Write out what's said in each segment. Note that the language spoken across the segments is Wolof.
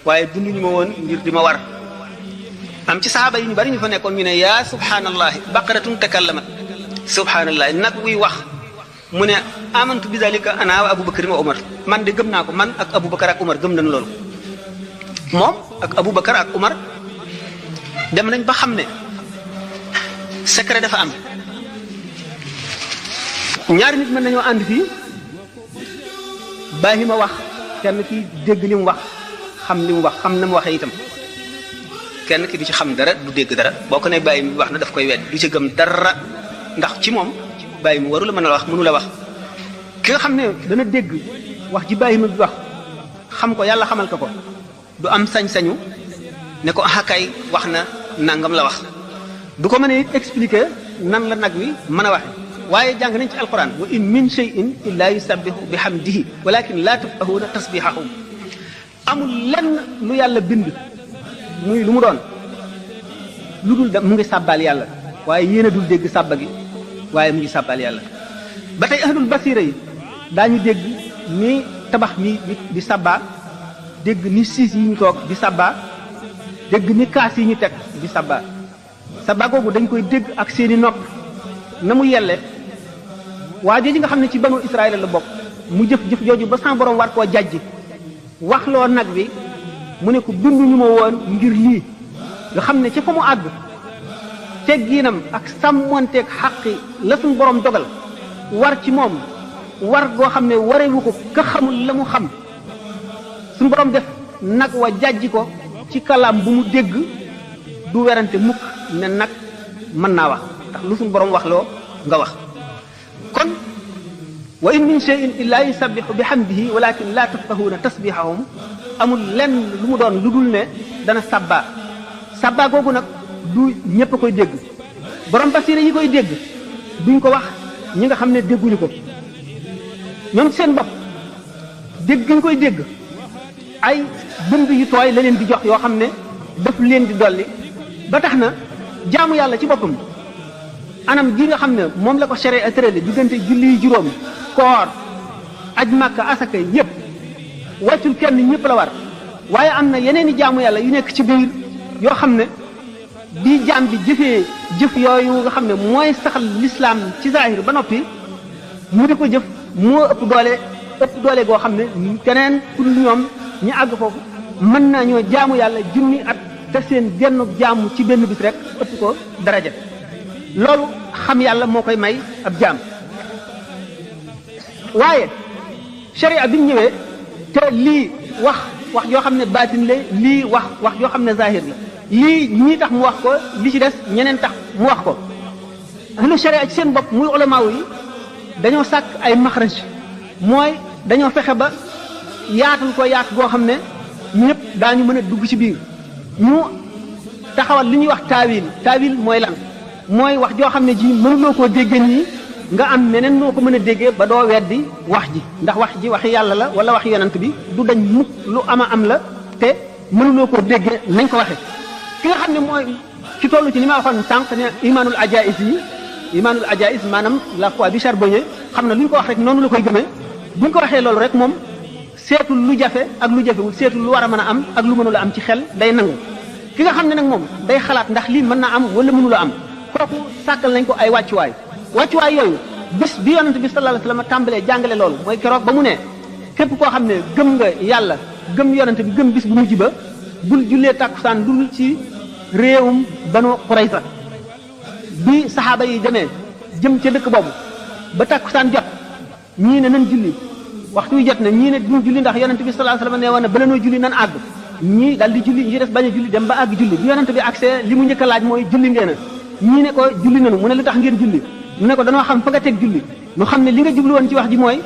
waaye dunduñu ma woon ngir di ma war. am ci saxaaba yi ñu bari ñu fa nekkoon ñu ne yaa subhaanallahi baqaratun takallamat subhaanallahi nag wuy wax mu ne amantu bi dalika ana wa Abubakar wa Umar man de gëm naa ko man ak Abubakar ak Umar gëm nañu loolu. moom ak Abubakar ak Umar dem nañ ba xam ne secret dafa am. ñaari nit mën nañoo ànd fii bàyyi ma wax kenn ki dégg li mu wax xam li mu wax xam na mu waxee itam kenn ki du ci xam dara du dégg dara boo ko ne bàyyi mi wax na daf koy wedd du ci gëm dara ndax ci moom bàyyi mi waru la mën a wax mënu la wax. ki nga xam ne dana dégg wax ji bàyyi ma bi wax xam ko yàlla xamal ko ko du am sañ-sañu ne ko kay wax na nangam la wax du ko mën a expliquer nan la nag wi mën a waxe waaye jàng nañ ci alquran wa in min shay'in illa yusabbihu bihamdihi walakin la tafqahuna tasbihahum amul lenn lu yàlla bind muy lu mu doon lu dul da mu ngi sàbbaal yàlla waaye yéen a dul dégg sàbba gi waaye mu ngi sàbbaal yàlla. ba tey ahlul basira yi daañu dégg ni tabax mi di sàbbaa dégg ni siis yi ñu toog di sàbbaa dégg ni kaas yi ñu teg di sàbbaa sàbbaa googu dañ koy dégg ak seeni nopp na mu yelle. waa jooju nga xam ne ci banu Israël la bokk mu jëf jooju ba sans borom war koo jàjji waxloo nag bi mu ne ko binduñu ma woon ngir lii nga xam ne ci fa mu àgg tegginam ak sàmmonteeg xaqi la suñ borom dogal war ci moom war goo xam ne warewu ko ka xamul la mu xam suñ borom def nag wa jàjji ko ci kalaam bu mu dégg du werante mukk ne nag mën naa wax ndax lu suñ borom waxloo nga wax. kon wa in min shay'in illa yusabbihu bihamdihi walakin la tafqahuna tasbihahum amul lenn lu mu doon lu dul ne dana sabba googu nag du ñëpp a koy dégg borom basira yi koy dégg duñ ko wax ñi nga xam ne dégguñu ko ñoom seen bopp dégg ñu koy dégg ay bënd yu tooy la leen di jox yoo xam ne daf leen di dolli ba tax na jaamu yàlla ci boppam anam gi nga xam ne moom la ko sharia tërale diggante julli juróom koor aj màkka asaka yépp wàccul kenn ñëpp la war waaye am na yeneen i jaamu yàlla yu nekk ci biir yoo xam ne bi jaam bi jëfee jëf yooyu nga xam ne mooy saxal lislaam ci zahir ba noppi mu di ko jëf moo ëpp doole goo xam ne keneen ku dul ñoom ñi àgg foofu mën naa ñoo jaamu yàlla junni at te seen genn jaamu ci benn bis rek ëpp ko daraja loolu xam yàlla moo koy may ab jaam waaye sharia bi ñu ñëwee te lii wax yoo xam ne baatin la lii wax yoo xam ne zahir la lii ñii tax mu wax ko li ci des ñeneen tax mu wax ko ahlu sharia ci seen bopp muy ulamaaw yi dañoo sàkk ay maxraj mooy dañoo fexe ba yaatal ko yaat goo xam ne ñëpp daañu mën a dugg ci biir ñu taxawal li ñuy wax taawil mooy lan mooy wax joo xam ne ji mënuloo koo déggee nii nga am meneen noo ko mën a déggee ba doo weddi wax ji ndax wax ji waxi yàlla la wala waxi yonent bi du dañ mukk lu am la te mënuloo koo déggee nañ ko waxe ki nga xam ne mooy ci tollu ci li ma waxoon sànq ne imaanul ajaiz maanaam la foi bi charbonnier xam ne lu ñu ko wax rek noonu la koy gëmee bu ñu ko waxee loolu rek moom seetul lu jafe ak lu jafewul seetul lu war a mën a am ak lu mënula am ci xel day nangu ki nga xam ne nag moom day xalaat ndax lii mën naa am wala mënula am kooku sàkkal nañ ko ay wàccuwaay yooyu bés bi yonent bi sallallahu alayhi wasallam tàmbalee jàngale loolu mooy keroog ba mu ne képp koo xam ne gëm nga yàlla gëm yonent bi gëm bis bu mujj ba bul jullee tàkkusaan dul ci réewum Banu Qurayza bi saxaaba yi demee jëm ca dëkk boobu ba tàkkusaan jot ñii ne nan julli waxtu wi jot na ñii ne duñu julli ndax yonent bi sallallahu alayhi wasallam nee woon na bala noo julli nan àgg ñii daal di julli ñi des bañ a julli dem ba àgg julli bi yonent bi accès li mu njëkk a laaj mooy julli ngeen ñii ne ko julli nanu mu ne lu tax ngeen julli mu ne ko danoo xam fa nga teg julli ñu xam ne li nga jublu woon ci wax ji mooy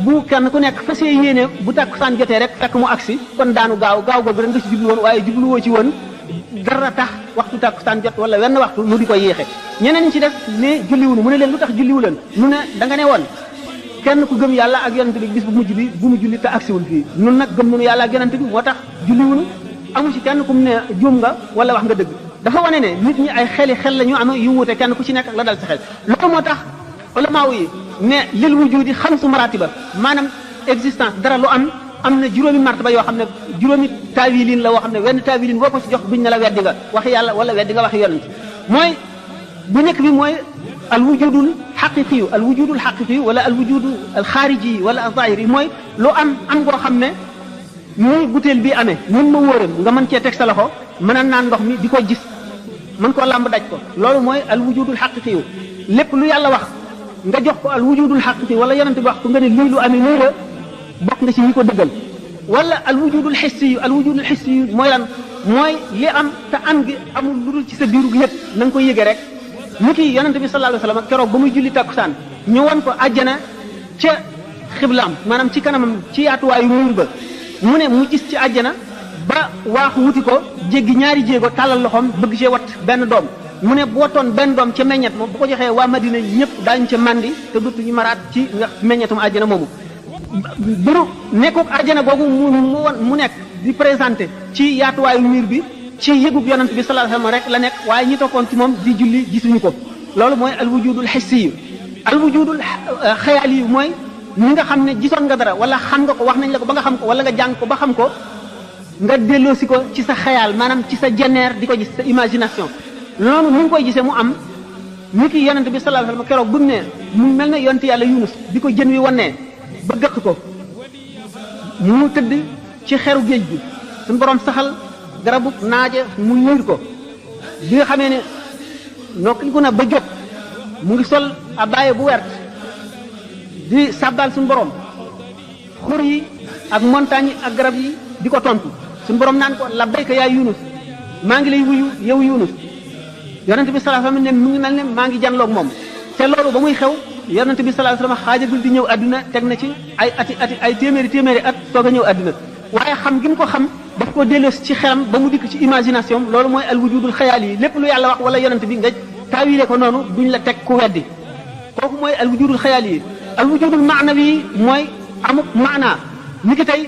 bu kenn ku nekk fasee yéene bu tàkkusaan jotee rek fekk mu agsi kon daanu gaaw googu rek nga ci jublu woon waaye jubluwoo ci woon dara tax waxtu tàkkusaan jot wala wenn waxtu nu di ko yéexe ñeneen ñi ci def ne julliwunu mu ne leen lu tax julliwu leen nu ne da nga ne woon kenn ku gëm yàlla ak yonent bi bis bu mujj bi bu mu julli te agsiwul fii nun nag gëm nañu yàlla ak yonent bi moo tax julliwunu amu ci kenn ku mu ne juum nga wala wax nga dëgg dafa wane ne nit ñi ay xel la ñu am yu wuute kenn ku ci nekk ak la dal sa xel loolu moo tax ulamaaw yi ne lil wujudi xamsu maratiba maanaam existence dara lu am am na juróomi martaba yoo xam ne juróomi taawilin la woo xam ne wenn taawilin boo ko ci jox buñ ne la weddi nga waxi yàlla wala weddi nga waxi yonent mooy bu nekk bi mooy al wujudul xaqiqiyu al wujudul xaqiqiyu wala al wujudu al xaariji wala al zahiri mooy lu am goo xam ne muy butéel bi amee mun ma wóoram nga mën cee teg sa loxo mën a naan ndox mi di ko gis mën koo làmb daj ko loolu mooy al wujudul xaqiqiyu lépp lu yàlla wax nga jox ko al wujudul xaqiqi wala yonent bi wax ko nga ne lii lu amee nii la bokk nga ci ñi ko dëggal wala al wujudul xissiyu al wujudul xissiyu mooy lan mooy li am te am gi amul lu dul ci sa biiru yëpp na nga koy yëgee rek ni ki yonent bi sallallahu alayhi wasallam keroog ba muy julli takkusaan ñu won ko àjjana ca xiblaam maanaam ci kanamam ci yaatuwaayu muur ba mu ne mu gis ci àjjana ba waaxu wuti ko jéggi ñaari jéego tàllal loxoom bëgg cee wat benn doom mu ne bu watoon benn doom ca meññet moom bu ko joxee waa Madina ñëpp daañu ca mandi te dutuñu maraat ci meññetum àjjana moomu buru nekkook àjjana googu mu nekk di présenté ci yaatuwaayu miir bi ci yëgug yonent bi sallallahu alayhi wasallam rek la nekk waaye ñi toppoon ci moom di julli gisuñu ko loolu mooy al wujudul hissiyu al wujudul xayaali mooy ñi nga xam ne gisoon nga dara wala xam nga ko wax nañ la ko ba nga xam ko wala nga jàng ko ba xam ko nga delloosi ko ci sa xayaal maanaam ci sa jeneer di ko gis sa imagination loolu ni nga koy gisee mu am ni ki yonent bi sallallahu alayhi wasallam keroog bu mu ne mu mel ne yonent yàlla Yunus bi ko jën wi wannee ba gëq ko mu tëdd ci xeru géej gi suñu borom saxal garabu naaje mu niir ko bi nga xamee ne nokkiku na ba jóg mu ngi sol abaaye bu wert di sàbbal suñu borom xur yi ak montagne yi ak garab yi di ko tontu suñu borom naan ko labbayka yaa Yunus maa ngi lay wuyu yow Yunus yonent bi sallallahu alayhi wasallam ne mu ngi mel ne maa ngi janloog moom te loolu ba muy xew yonent bi sallallahu alayhi wasallam xaajagul di ñëw àdduna teg na ci ay téeméeri at soog a ñëw àdduna waaye xam gi mu ko xam daf ko delloosi ci xelam ba mu dikk ci imagination loolu mooy al wujudul xayaal yi lépp lu yàlla wax wala yonent bi nga taawile ko noonu duñ la teg ku weddi kooku mooy al wujudul xayaal yi al wujudul maanawi yi mooy amuk maanaa ni ki tey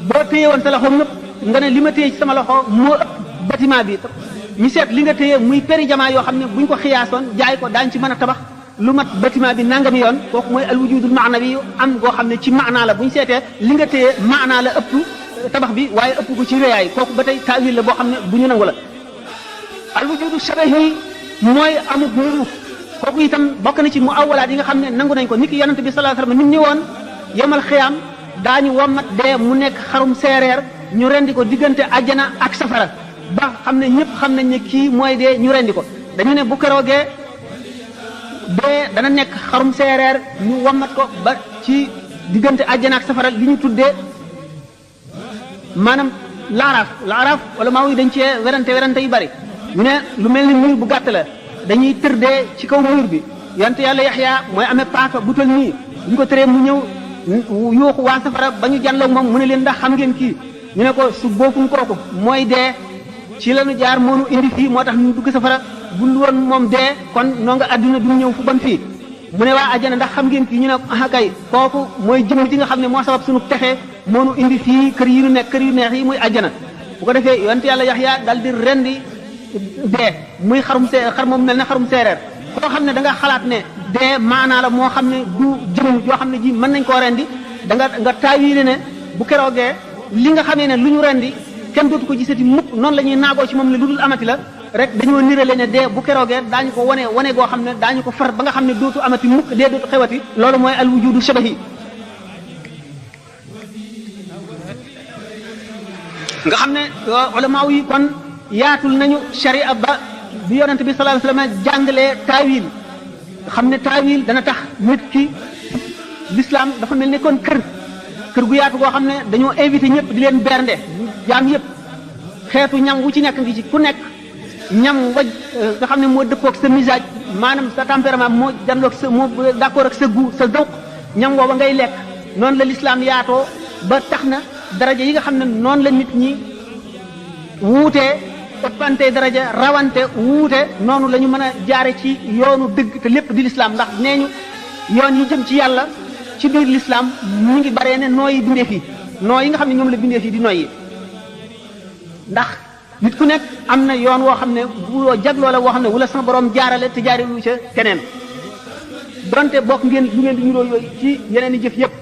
boo téye woon sa loxo ñëpp nga ne li ma téye ci sama loxo moo ëpp bâtiment bi ñu seet li nga téye muy péri jamaa yoo xam ne buñ ko xiyaasoon jaay ko daañ ci mën a tabax lu mat bâtiment bi nangami yoon kooku mooy al wujudul maanawi yu am goo xam ne ci maanaa la bu ñu seetee li nga téye maanaa la ëpp tabax bi waaye ëpp ko ci réyaay kooku ba tey taawil la boo xam ne bu ñu nangu la al wujudu shabahi mooy amuk niru kooku itam bokk na ci mu awalaat yi nga xam ne nangu nañ ko nit ki yonent bi sallallahu alayhi wasallam nit ñi woon yemal xiyaam daañu wommat dee mu nekk xarum seereer ñu rendi ko diggante àjjana ak safara ba xam ne ñëpp xam nañ ne kii mooy dee ñu rendi ko dañu ne bu keroogee dee dana nekk xarum seereer ñu wommat ko ba ci diggante àjjana ak safara li ñu tuddee maanaam laaraaf wala maa yi dañ cee werante yu bari ñu ne lu mel ni mur bu gàtt la dañuy tërdee ci kaw mur bi yonte yàlla Yaxya mooy amee paaka bu tol nii ñu ko tëree mu ñëw yuuxu waa safara ba ñu jànloog moom mu ne leen ndax xam ngeen kii ñu ne ko su boofuñ kooku mooy dee ci lañu jaar moo nu indi fii moo tax ñu dugg safara bul woon moom dee kon noo nga àdduna du ñëw fu bon fii mu ne waa àjjana ndax xam ngeen kii ñu ne ah kay kooku mooy jëm ji nga xam ne moo sabab suñu texe moo nu indi fii kër yi nu nekk kër yu neex yi muy àjjana bu ko defee yonte yàlla Yaxya dal di rendi dee muy xar moom mel ne xarum seereer koo xam ne da nga xalaat ne dee maanaa la moo xam ne du jëm yoo xam ne ji mën nañ koo rendi da nga taawile ne bu keroogee li nga xamee ne lu ñu rendi kenn dootu ko gisati mukk noonu la ñuy naagoo ci moom ne lu dul amati la rek dañoo nirale ne dee bu keroogee daañu ko wane goo xam ne daañu ko far ba nga xam ne dootu amati mukk dee dootu xewati loolu mooy al wujudu shabahi nga xam ne ulama yi kon yaatul nañu sharia ba bi yonent bi sallallahu alayhi wasallam jàngalee taawil xam ne taawil dana tax nit ki l'islam dafa mel ne kon kër gu yaatu goo xam ne dañoo invité ñëpp di leen bernde jaam yëpp xeetu ñam wu ci nekk ngi ci ku nekk ñam waj nga xam ne moo dëppoog sa misage maanaam sa tempérament moo janloog sa moo d'accord ak sa goût sa zawq ñam wooba ngay lekk noonu la l'islam yaatoo ba tax na daraja yi nga xam ne noonu la nit ñi wuutee ëppante daraja rawante wuute noonu la ñu mën a jaare ci yoonu dëgg te lépp di l'islam ndax nee ñu yoon yi jëm ci yàlla ci biir l'islam mu ngi baree ne nooyi bindeef yi noo yi nga xam ne ñoom la bindeef yi di noyyi ndax nit ku nekk am na yoon woo xam ne wuloo jagloo la woo xam ne wala sama borom jaarale te jaare wu ca keneen donte bokk ngeen lu ngeen di niroo yooyu ci yeneen i jëf yëpp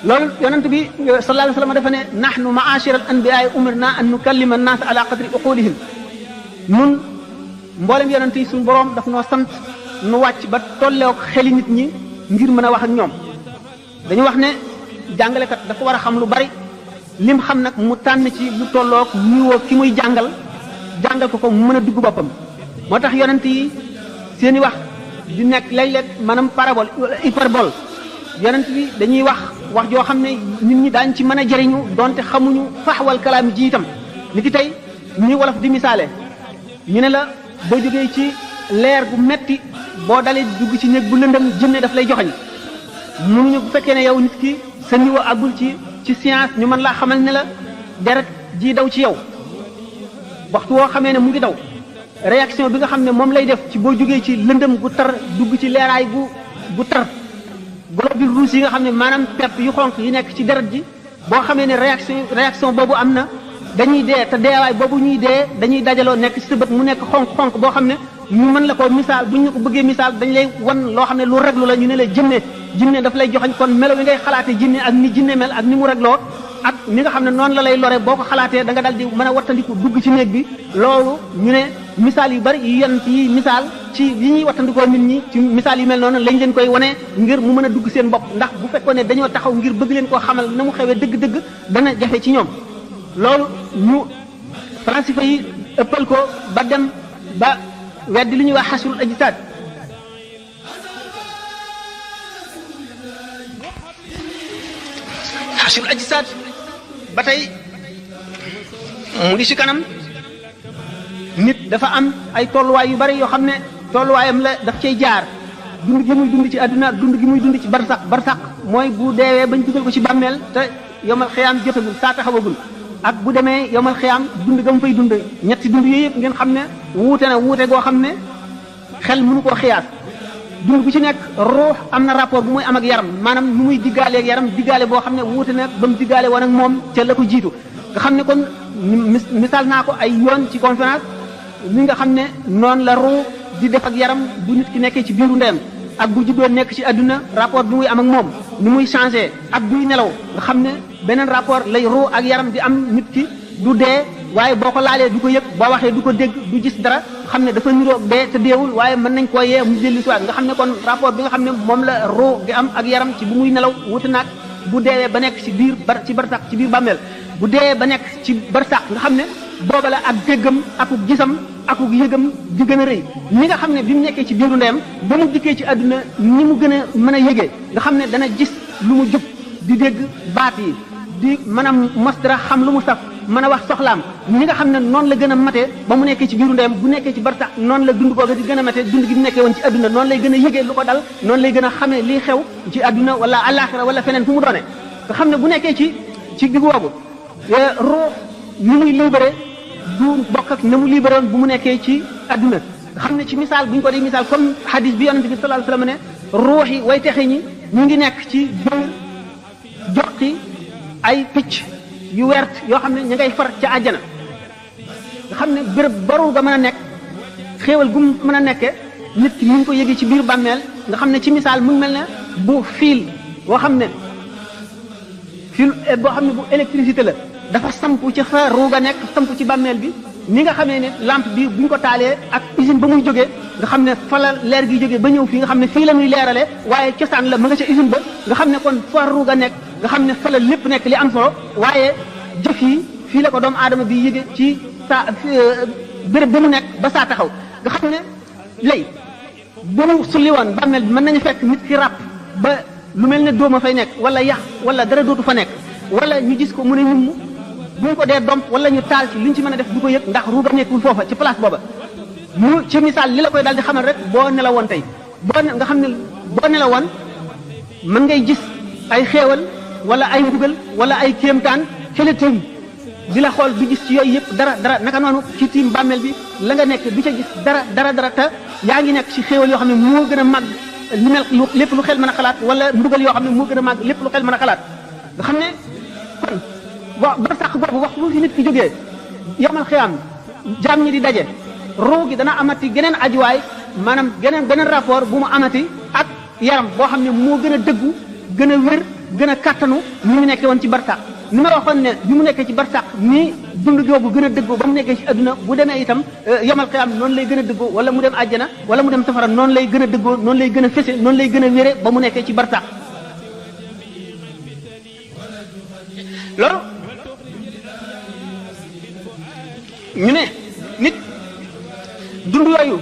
loolu yonent bi sallallahu alayhi wa sallam dafa ne nahnu ma'ashira al-anbiya'i umirna an nukallima an-nas ala qadri uqulihim nun mboolem yonent yi suñu borom daf noo sant nu wàcc ba tolleek xeli nit ñi ngir mën a wax ak ñoom dañu wax ne jàngalekat dafa war a xam lu bari lim xam nag mu tànn ci lu tollook niwoo ki muy jàngal ko mu mën a dugg boppam moo tax yonent yi seeni wax di nekk léeg-léeg maanaam parabole hyperbole yonent bi dañuy wax joo xam ne nit ñi daañ ci mën a jëriñu donte xamuñu faxwal kalaam ji itam ni ki tey ñuy wolof di misaale ñu ne la boo jógee ci leer gu metti boo dalee dugg ci néeg bu lëndëm jinne daf lay joxañ mënuñu bu fekkee ne yow nit ki sa niveau àggul ci science ñu mën laa xamal ne la deret ji daw ci yow waxtu woo xamee ne mu ngi daw réaction bi nga xam ne moom lay def ci boo jógee ci lëndëm gu tar dugg ci leeraay gu tar globules rouges yi nga xam ne maanaam pepp yu xonq yi nekk ci deret ji boo xamee ne réaction boobu am na dañuy dee te deewaay boobu ñuy dee dañuy dajaloo nekk ci sa bët mu nekk xonq boo xam ne ñu mën la ko misaal bu ñu ko bëggee misaal dañ lay wan loo xam ne lu reglu la ñu ne la jinne daf lay joxañ kon melo wi ngay xalaatee jinne ak ni jinne mel ak ni mu regloo ak ni nga xam ne noonu la lay lore boo ko xalaatee da nga dal di mën a wattandiku dugg ci néeg bi loolu ñu ne misaal yu bari yu yonent yi misaal ci yi ñuy wattandikoo nit ñi ci misaal yu mel noonu lañ leen koy wane ngir mu mën a dugg seen bopp ndax bu fekkoon ne dañoo taxaw ngir bëgg leen koo xamal na mu xewee dëgg-dëgg dana jafe ci ñoom loolu ñu falasifa yi ëppal ko ba dem ba weddi li ñuy wax xasrul ajsaad xasrul ajsaad ba tey mu ngi ci kanam nit dafa am ay tolluwaay yu bari yoo xam ne tolluwaayam la daf cay jaar dund gi muy dund ci àdduna dund gi muy dund ci barsax mooy bu deewee bañ dugal ko ci bàmmeel te yomal xiyaam jotagul saa taxawagul ak bu demee yomal xiyaam dund ga mu fay dund ñetti dund yooyu yëpp ngeen xam ne wuute goo xam ne xel mënu koo xiyaas dund bu ci nekk ruux am na rapport bu muy am ak yaram maanaam nu muy diggaale ak yaram diggaale boo xam ne wuute na ba mu diggaale woon ak moom ca la ko jiitu nga xam ne kon misaal naa ko ay yoon ci conférence li nga xam ne noonu la ruux di def ak yaram bu nit ki nekkee ci biiru ndeyam ak bu juddoo nekk ci àdduna rapport bi muy am ak moom ni muy changé ak buy nelaw nga xam ne beneen rapport lay ruux ak yaram di am nit ki du dee waaye boo ko laalee du ko yëg boo waxee du ko dégg du gis dara xam ne dafa niroog dee te deewul waaye mën nañ koo yee mu dellu si waat nga xam ne kon rapport bi nga xam ne moom la ruux di am ak yaram ci bu muy nelaw wuti naag bu deewee ba nekk ci biir ci barsax ci biir bàmmeel bu deewee ba nekk ci barsax nga xam ne booba la ak déggam akuk gisam akuk yëgam di gën a rëy ni nga xam ne bi mu nekkee ci biiru ndeyam ba mu dikkee ci àdduna ni mu gën a mën a yëgee nga xam ne dana gis lu mu jub di dégg baat yi di mën a mos dara xam lu mu saf mën a wax soxlaam ni nga xam ne noonu la gën a matee ba mu nekkee ci biiru ndeyam bu nekkee ci barsax noonu la dund googa di gën a matee dund gi mu nekkee woon ci àdduna noonu lay gën a yëgee lu ko dal noonu lay gën a xamee liy xew ci àdduna wala àllaaxira wala feneen fu mu doone nga xam ne bu nekkee ci diggu woogu ruux ni muy libéré du bokk ak na mu libéré woon bu mu nekkee ci àdduna nga xam ne ci misaal bu ñu ko di misaal comme hadis bi yonente bi sallallahu alayhi wasallam ne ruux yi way texe ñi ñu ngi nekk ci biir joxi ay picc yu wert yoo xam ne ñu ngay far ca àjjana nga xam ne béréb baru ga mën a nekk xéewal gu mu mën a nekke nit ki mu ngi ko yëgee ci biir bàmmeel nga xam ne ci misaal mu mel ne bu fiil boo xam ne fiil boo xam ne bu électricité la dafa sampu ci fa ruuga nekk sampu ci bàmmeel bi ni nga xamee ne lampe bi bu ñu ko taalee ak usine ba muy jógee nga xam ne fa la leer gi jógee ba ñëw fii nga xam ne fii la muy leerale waaye cosaan la ma nga ca usine ba nga xam ne kon fa ruuga nekk nga xam ne fa la lépp nekk li am solo waaye jëf yi fii la ko doomu aadama bi yëge ci saa béréb ba mu nekk ba saa taxaw nga xam ne lay ba mu sulli woon bàmmeel bi mën nañu fekk nit ki ràpp ba lu mel ne dóoma fay nekk wala yax wala dara dootu fa nekk wala ñu gis ko mu ne ñum bu ñu ko dee domp wala ñu taal ci lu ñu ci mën a def du ko yëg ndax ruuga nekkul foofa ci place booba mu ci misaal li la koy daal di xamal rek boo nelawoon tey nga xam ne boo nelawoon mën ngay gis ay xéewal wala ay mbugal wala ay kéemtaan fële tëy di la xool du gis ci yooyu yëpp dara naka noonu ci tiim bàmmeel bi la nga nekk du ca gis dara te yaa ngi nekk ci xéewal yoo xam ne moo gën a màgg li mel lépp lu xel mën a xalaat wala mbugal yoo xam ne moo gën a màgg lépp lu xel mën a xalaat nga xam ne kon ba sax boobu waxtu bu fi nit ki jógee yomal xiyaam jaam ñi di daje ruu gi dana amati geneen ajuwaay maanaam beneen rapport bu mu amati ak yaram boo xam ne moo gën a dëggu gën a wér gën a kattanu ni mu nekkee woon ci barsàq ni ma waxoon ne bi mu nekkee ci barsàq ni dund googu gën a dëggoo ba mu nekkee ci adduna bu demee itam yamal xiyaam noonu lay gën a dëggoo wala mu dem àjjana wala mu dem safara noonu lay gën a dëggoo noonu lay gën a fese noonu lay gën a wére ba mu nekkee ci barsàq loolu ñu ne nit dund yooyu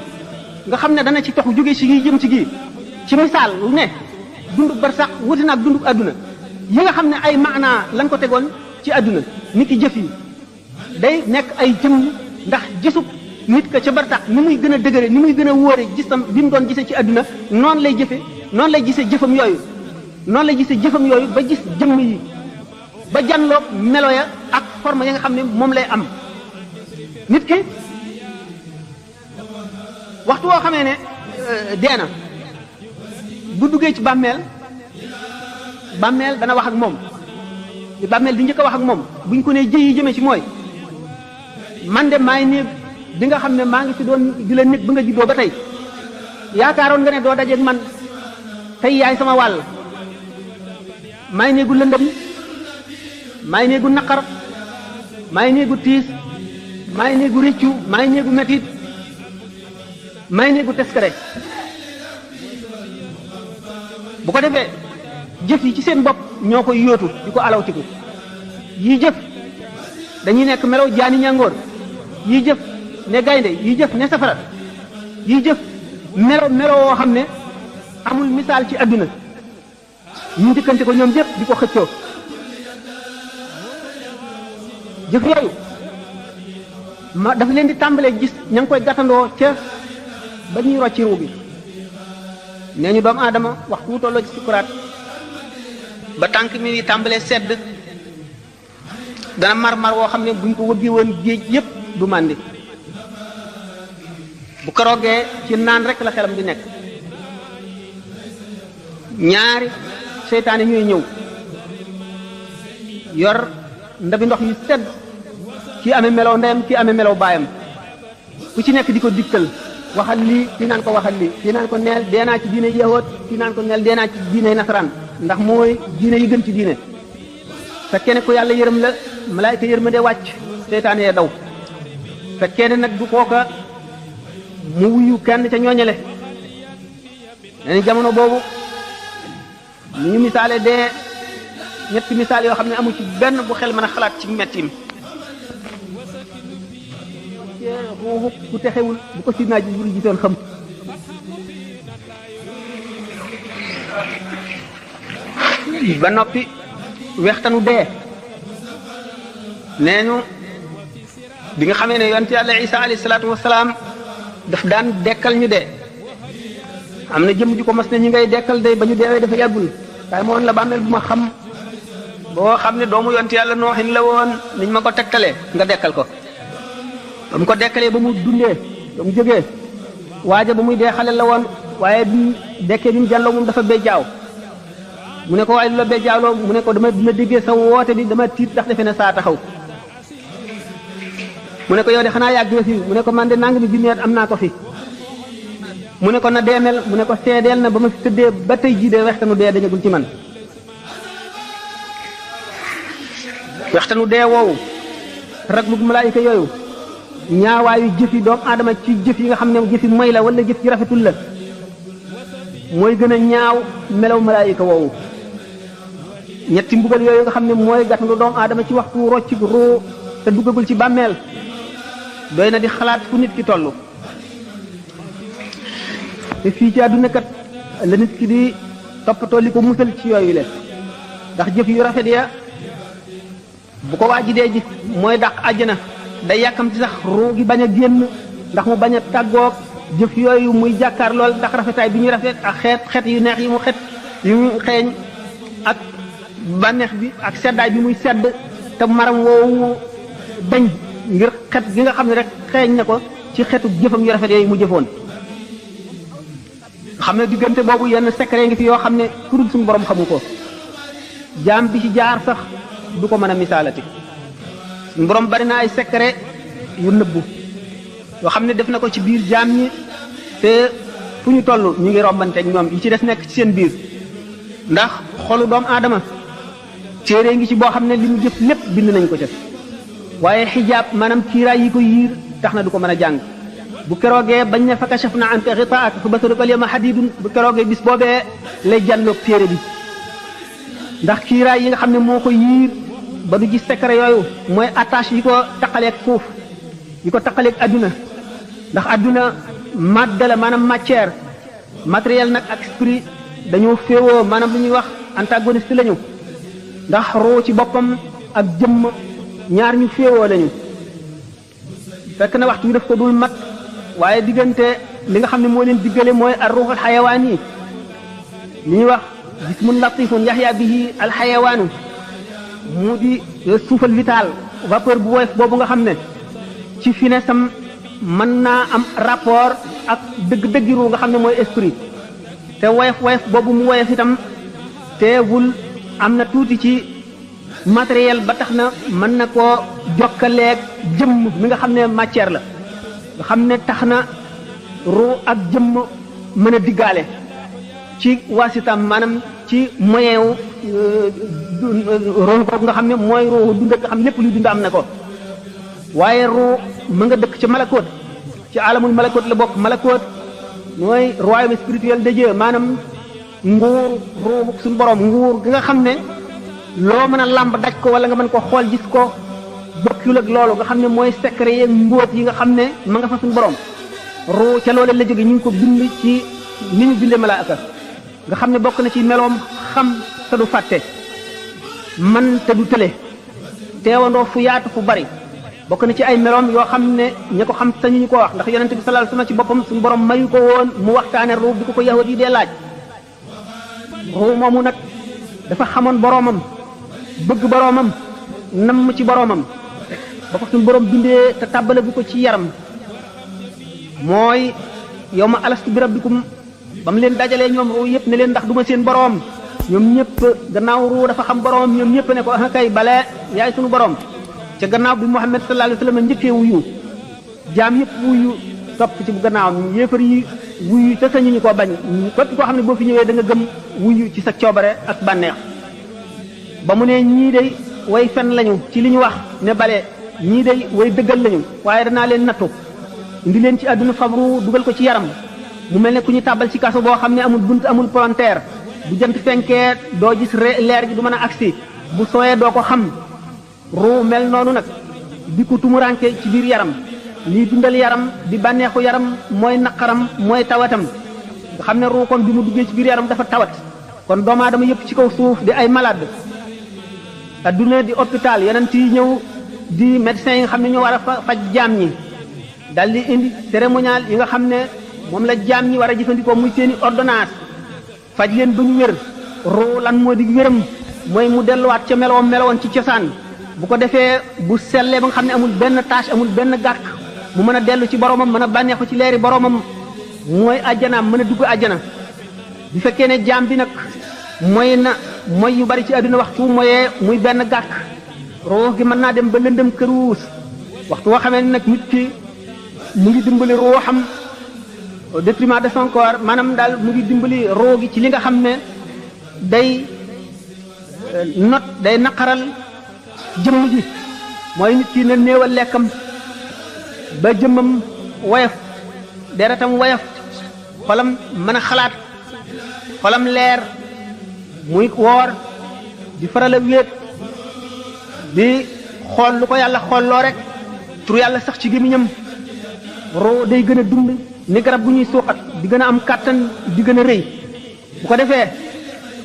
nga xam ne dana ci tox jóge ci gi jëm ci gi ci misaal lu ne dundu barsax wuti na ak dundu adduna yi nga xam ne ay maanaa lañ ko tegoon ci adduna nit ki jëf yi day nekk ay jëmm ndax gisub nit ka ca barsax ni muy gën a dëgëre ni muy gën a wóore gisam bi mu doon gisee ci adduna noonu lay jëfe noonu lay gisee jëfam yooyu noonu lay gisee jëfam yooyu ba gis jëmm yi ba janloog melo ya ak forme ya nga xam ne moom lay am nit ki waxtu woo xamee ne dee na bu duggee ci bàmmeel dana wax ak moom li bàmmeel di njëkk a wax ak moom buñ ko nee jëy yi jëmee ci mooy man de maay néeg bi nga xam ne maa ngi fi doon di la nekk ba nga juddoo ba tey yaakaaroon nga ne doo dajeeg man tey yaay sama wàll maay néegu lëndëm maay néegu naqar maay néegu tiis maay néegu rëccu maay néegu metit maay néegu teskare bu ko defee jëf yi ci seen bopp ñoo koy yóotu di ko alawtiku yii jëf dañuy nekk melaw jaani ñàngoor yii jëf ne gaynde yii jëf ne safara yii jëf melo woo xam ne amul misaal ci adduna ñu njëkkante ko ñoom jëpp di ko xëccoo jëf yooyu ma dafa leen di tàmbalee gis ña ngi koy gàttandoo ca ba ñuy rocci ruu bi nee ñu doomu aadama waxtu wu tolloo ci sukuraat ba tànk mi di tàmbalee sedd dana mar woo xam ne buñ ko wëggee woon géej yépp du màndi bu keroogee ci naan rek la xelam di nekk ñaari seytaane ñooy ñëw yor ndabi ndox yu sedd kii amee melow ndeyam kii amee melow baayam ku ci nekk di ko dikkal waxal lii kii naan ko waxal lii kii naan ko neel dee naa ci diine yahood kii naan ko neel dee naa ci diine nasaraan ndax mooy diine yi gën ci diine fekkee ne ko yàlla yërëm la malaayka yërmande wàcc seytaane yee daw fekkee ne nag du kooka mu wuyu kenn ca ñooñale nee ni jamono boobu ni ñu misaale dee ñetti misaal yoo xam ne amu ci benn bu xel mën a xalaat ci mettim ruuxu ku texewul bu ko si naaj bul gisoon xam ba noppi wextanu dee nee ñu bi nga xamee ne yonent yàlla Isa alayhi salaatu wasalaam daf daan dekkal ñu dee am na jëm ju ko mas ne ñi ngay dekkal day ba ñu deewee dafa yàggul waaye moon la bàmmeel bu ma xam boo xam ne doomu yonent yàlla nooxin la woon niñ ma ko tegtalee nga dekkal ko ba mu ko dekkalee ba mu dundee ba mu jógee waaja ba muy dee xale la woon waaye bi dekkee bi mu jàlloo moom dafa béjjaaw mu ne ko waaye lu la béjjaawloo mu ne ko dama déggee sa woote bi dama tiit ndax defe ne saa taxaw mu ne ko yow de xanaa yàgg nga fi mu ne ko man de nangami junni at am naa ko fi mu ne ko na deemel mu ne ko seedeel na ba ma fi tëddee ba tey jii de wextanu dee dañagul ci man wextanu dee woowu raglug malaayika yooyu ñaawaayu jëf yi doomu aadama ci jëf yi nga xam ne jëf yi moy la wala jëf yi rafetul la mooy gën a ñaaw melaw malaayika woowu ñetti mbugal yooyu nga xam ne mooy gàttandu doomu aadama ci waxtu rocc roo te duggagul ci bàmmeel doy na di xalaat fu nit ki toll te fii ci àdduna kat la nit ki di toppatoo li ko musal ci yooyu le ndax jëf yu rafet ya bu ko waa ji dee gis mooy dàq àjjana day yàkkamti sax ruu gi bañ a génn ndax mu bañ a tàggoog jëf yooyu muy jàkkaar lool ndax rafetaay bi ñuy rafet ak xeet yu neex yi mu yu mu xeeñ ak bànneex bi ak seddaay bi muy sedd te maram woowu dañ ngir xet gi nga xam ne rek xeeñ na ko ci xetu jëfam yu rafet yooyu mu jëfoon xam ne diggante boobu yenn secret ngi fi yoo xam ne ku dul suñu borom xamu ko jaam bi ci jaar sax du ko mën a misaalati suñu borom bari na ay secret yu nëbbu yoo xam ne def na ko ci biir jaam ñi te fu ñu toll ñu ngi rombanteeg ñoom yi ci des nekk ci seen biir ndax xolu doomu aadama téere ngi ci boo xam ne li mu jëf lépp bind nañ ko ca waaye xijaab maanaam kiiraay yi ko yiir tax na du ko mën a jàng bu keroogee bañ ne fa kashafna anka ghitaa'aka fa basaruka al-yawma hadiidun bu keroogee bis boobee lay jànloog téere bi ndax kiiraay yi nga xam ne moo ko yiir ba du gis secret yooyu mooy attache yi ko taqaleeg suuf yi ko taqaleeg adduna ndax adduna madde la maanaam matière matériel nag ak esprit dañoo féewoo maanaam lu ñuy wax antagoniste lañu ndax ruu ci boppam ak jëmm ñaar ñu féewoo lañu fekk na waxtu wi daf ko dul mat waaye diggante li nga xam ne moo leen diggale mooy ar ruuxul xayawaan yi li ñuy wax jismun latifun yaxya bihi al xayawaanu mu di suufal vital vapeur bu woyof boobu nga xam ne ci finesse am mën naa am rapport ak dëgg-dëggi ruu nga xam ne mooy esprit te woyof boobu mu woyof itam teewul am na tuuti ci matériel ba tax na mën na koo jokkaleeg jëmm mi nga xam ne matière la nga xam ne tax na ruu ak jëmm mën a diggaale ci waasitam maanaam ci moyen wu ruu boobu nga xam ne mooy ruu dund nga xam lépp luy dund am na ko waaye ruu mu nga dëkk ci malakoot ci alamul malakoot la bokk malakoot mooy royaume spirituel de Dieu maanaam nguur ruu suñu borom nguur gi nga xam ne loo mën a làmb daj ko wala nga mën ko xool gis ko bokkul ak loolu nga xam ne mooy secret yeeg mbóot yi nga xam ne ma nga fa suñu borom ruu ca loolu la jóge ñu ngi ko bind ci ni ñu bindee malaaka nga xam ne bokk na ci meloom xam te du fàtte man te du tële teewandoo fu yaatu fu bari bokk na ci ay meloom yoo xam ne ña ko xam sañuñu ko wax ndax yonente bi sallallahu alayhi wasallam ci boppam suñu borom mayu ko woon mu waxtaane ruu bi ko yahud yi dee laaj ruu moomu nag dafa xamoon boroomam bëgg boroomam namm ci boroomam ba ko suñu borom bindee te tàbbale bu ko ci yaram mooy yow ma alastu bi rabbikum ba mu leen dajalee ñoom ruu yëpp ne leen ndax du ma seen boroom ñoom ñëpp gannaaw ruu dafa xam boroomam ñoom ñëpp ne ko ah kay bale yaay suñu boroom ca gannaaw bi Muhammad sallallahu alayhi wasallam njëkkee wuyu jaam yëpp wuyu topp ci bu gannaawam yéefar yi wuyu te sañu ñu koo bañ képp koo xam ne boo fi ñëwee da nga gëm wuyu ci sa coobare ak bànneex ba mu ne ñii day way fen lañu ci li ñu wax ne bale ñii day way dëggal lañu waaye danaa leen nattu indi leen ci àdduna fabru dugal ko ci yaram mu mel ne ku ñu tàbbal ci kaso boo xam ne amul bunt amul palanteer bu jant fenkee doo gis leer gi du mën a agsi bu sooyee doo ko xam ruu mel noonu nag di ko tumuranke ci biir yaram lii dundal yaram di bànneexu yaram mooy naqaram mooy tawatam nga xam ne ruu kon bi mu duggee ci biir yaram dafa tawat kon doomu aadama yëpp ci kaw suuf di ay malade adduna di hôpital yeneen yi ñëw di médecins yi nga xam ne ñoo war a faj jaam ñi dal di indi cérémonial yi nga xam ne moom la jaam ñi war a jëfandikoo muy seeni ordonnance faj leen ba ñu wér ruu lan moo di wéram mooy mu delluwaat ca melowoon ci cosaan bu ko defee bu sellee ba nga xam ne amul benn tâche amul benn gàkk mu mën a dellu ci boromam mën a bànneexu ci leeri boromam mooy ajjanaam mën a dugg ajjana bu fekkee ne jaam bi nag mooy yu bari ci àdduna waxtu mooyee muy benn gàkk ruux gi mën naa dem ba lëndëm këruus waxtu woo xamee nag nit ki mu ngi dimbali ruuxam au détriment de son corps maanaam daal mu ngi dimbali ruux gi ci li nga xam ne day naqaral jëmm ji mooy nit ki na néewal lekkam ba jëmmam woyof deretam woyof xolam mën a xalaat xolam leer muy woor di faral a wéet di xool lu ko yàlla xoolloo rek tur yàlla sax ci gémmiñam roo day gën a dund ni garab bu ñuy suuxat di gën a am kàttan di gën a rëy bu ko defee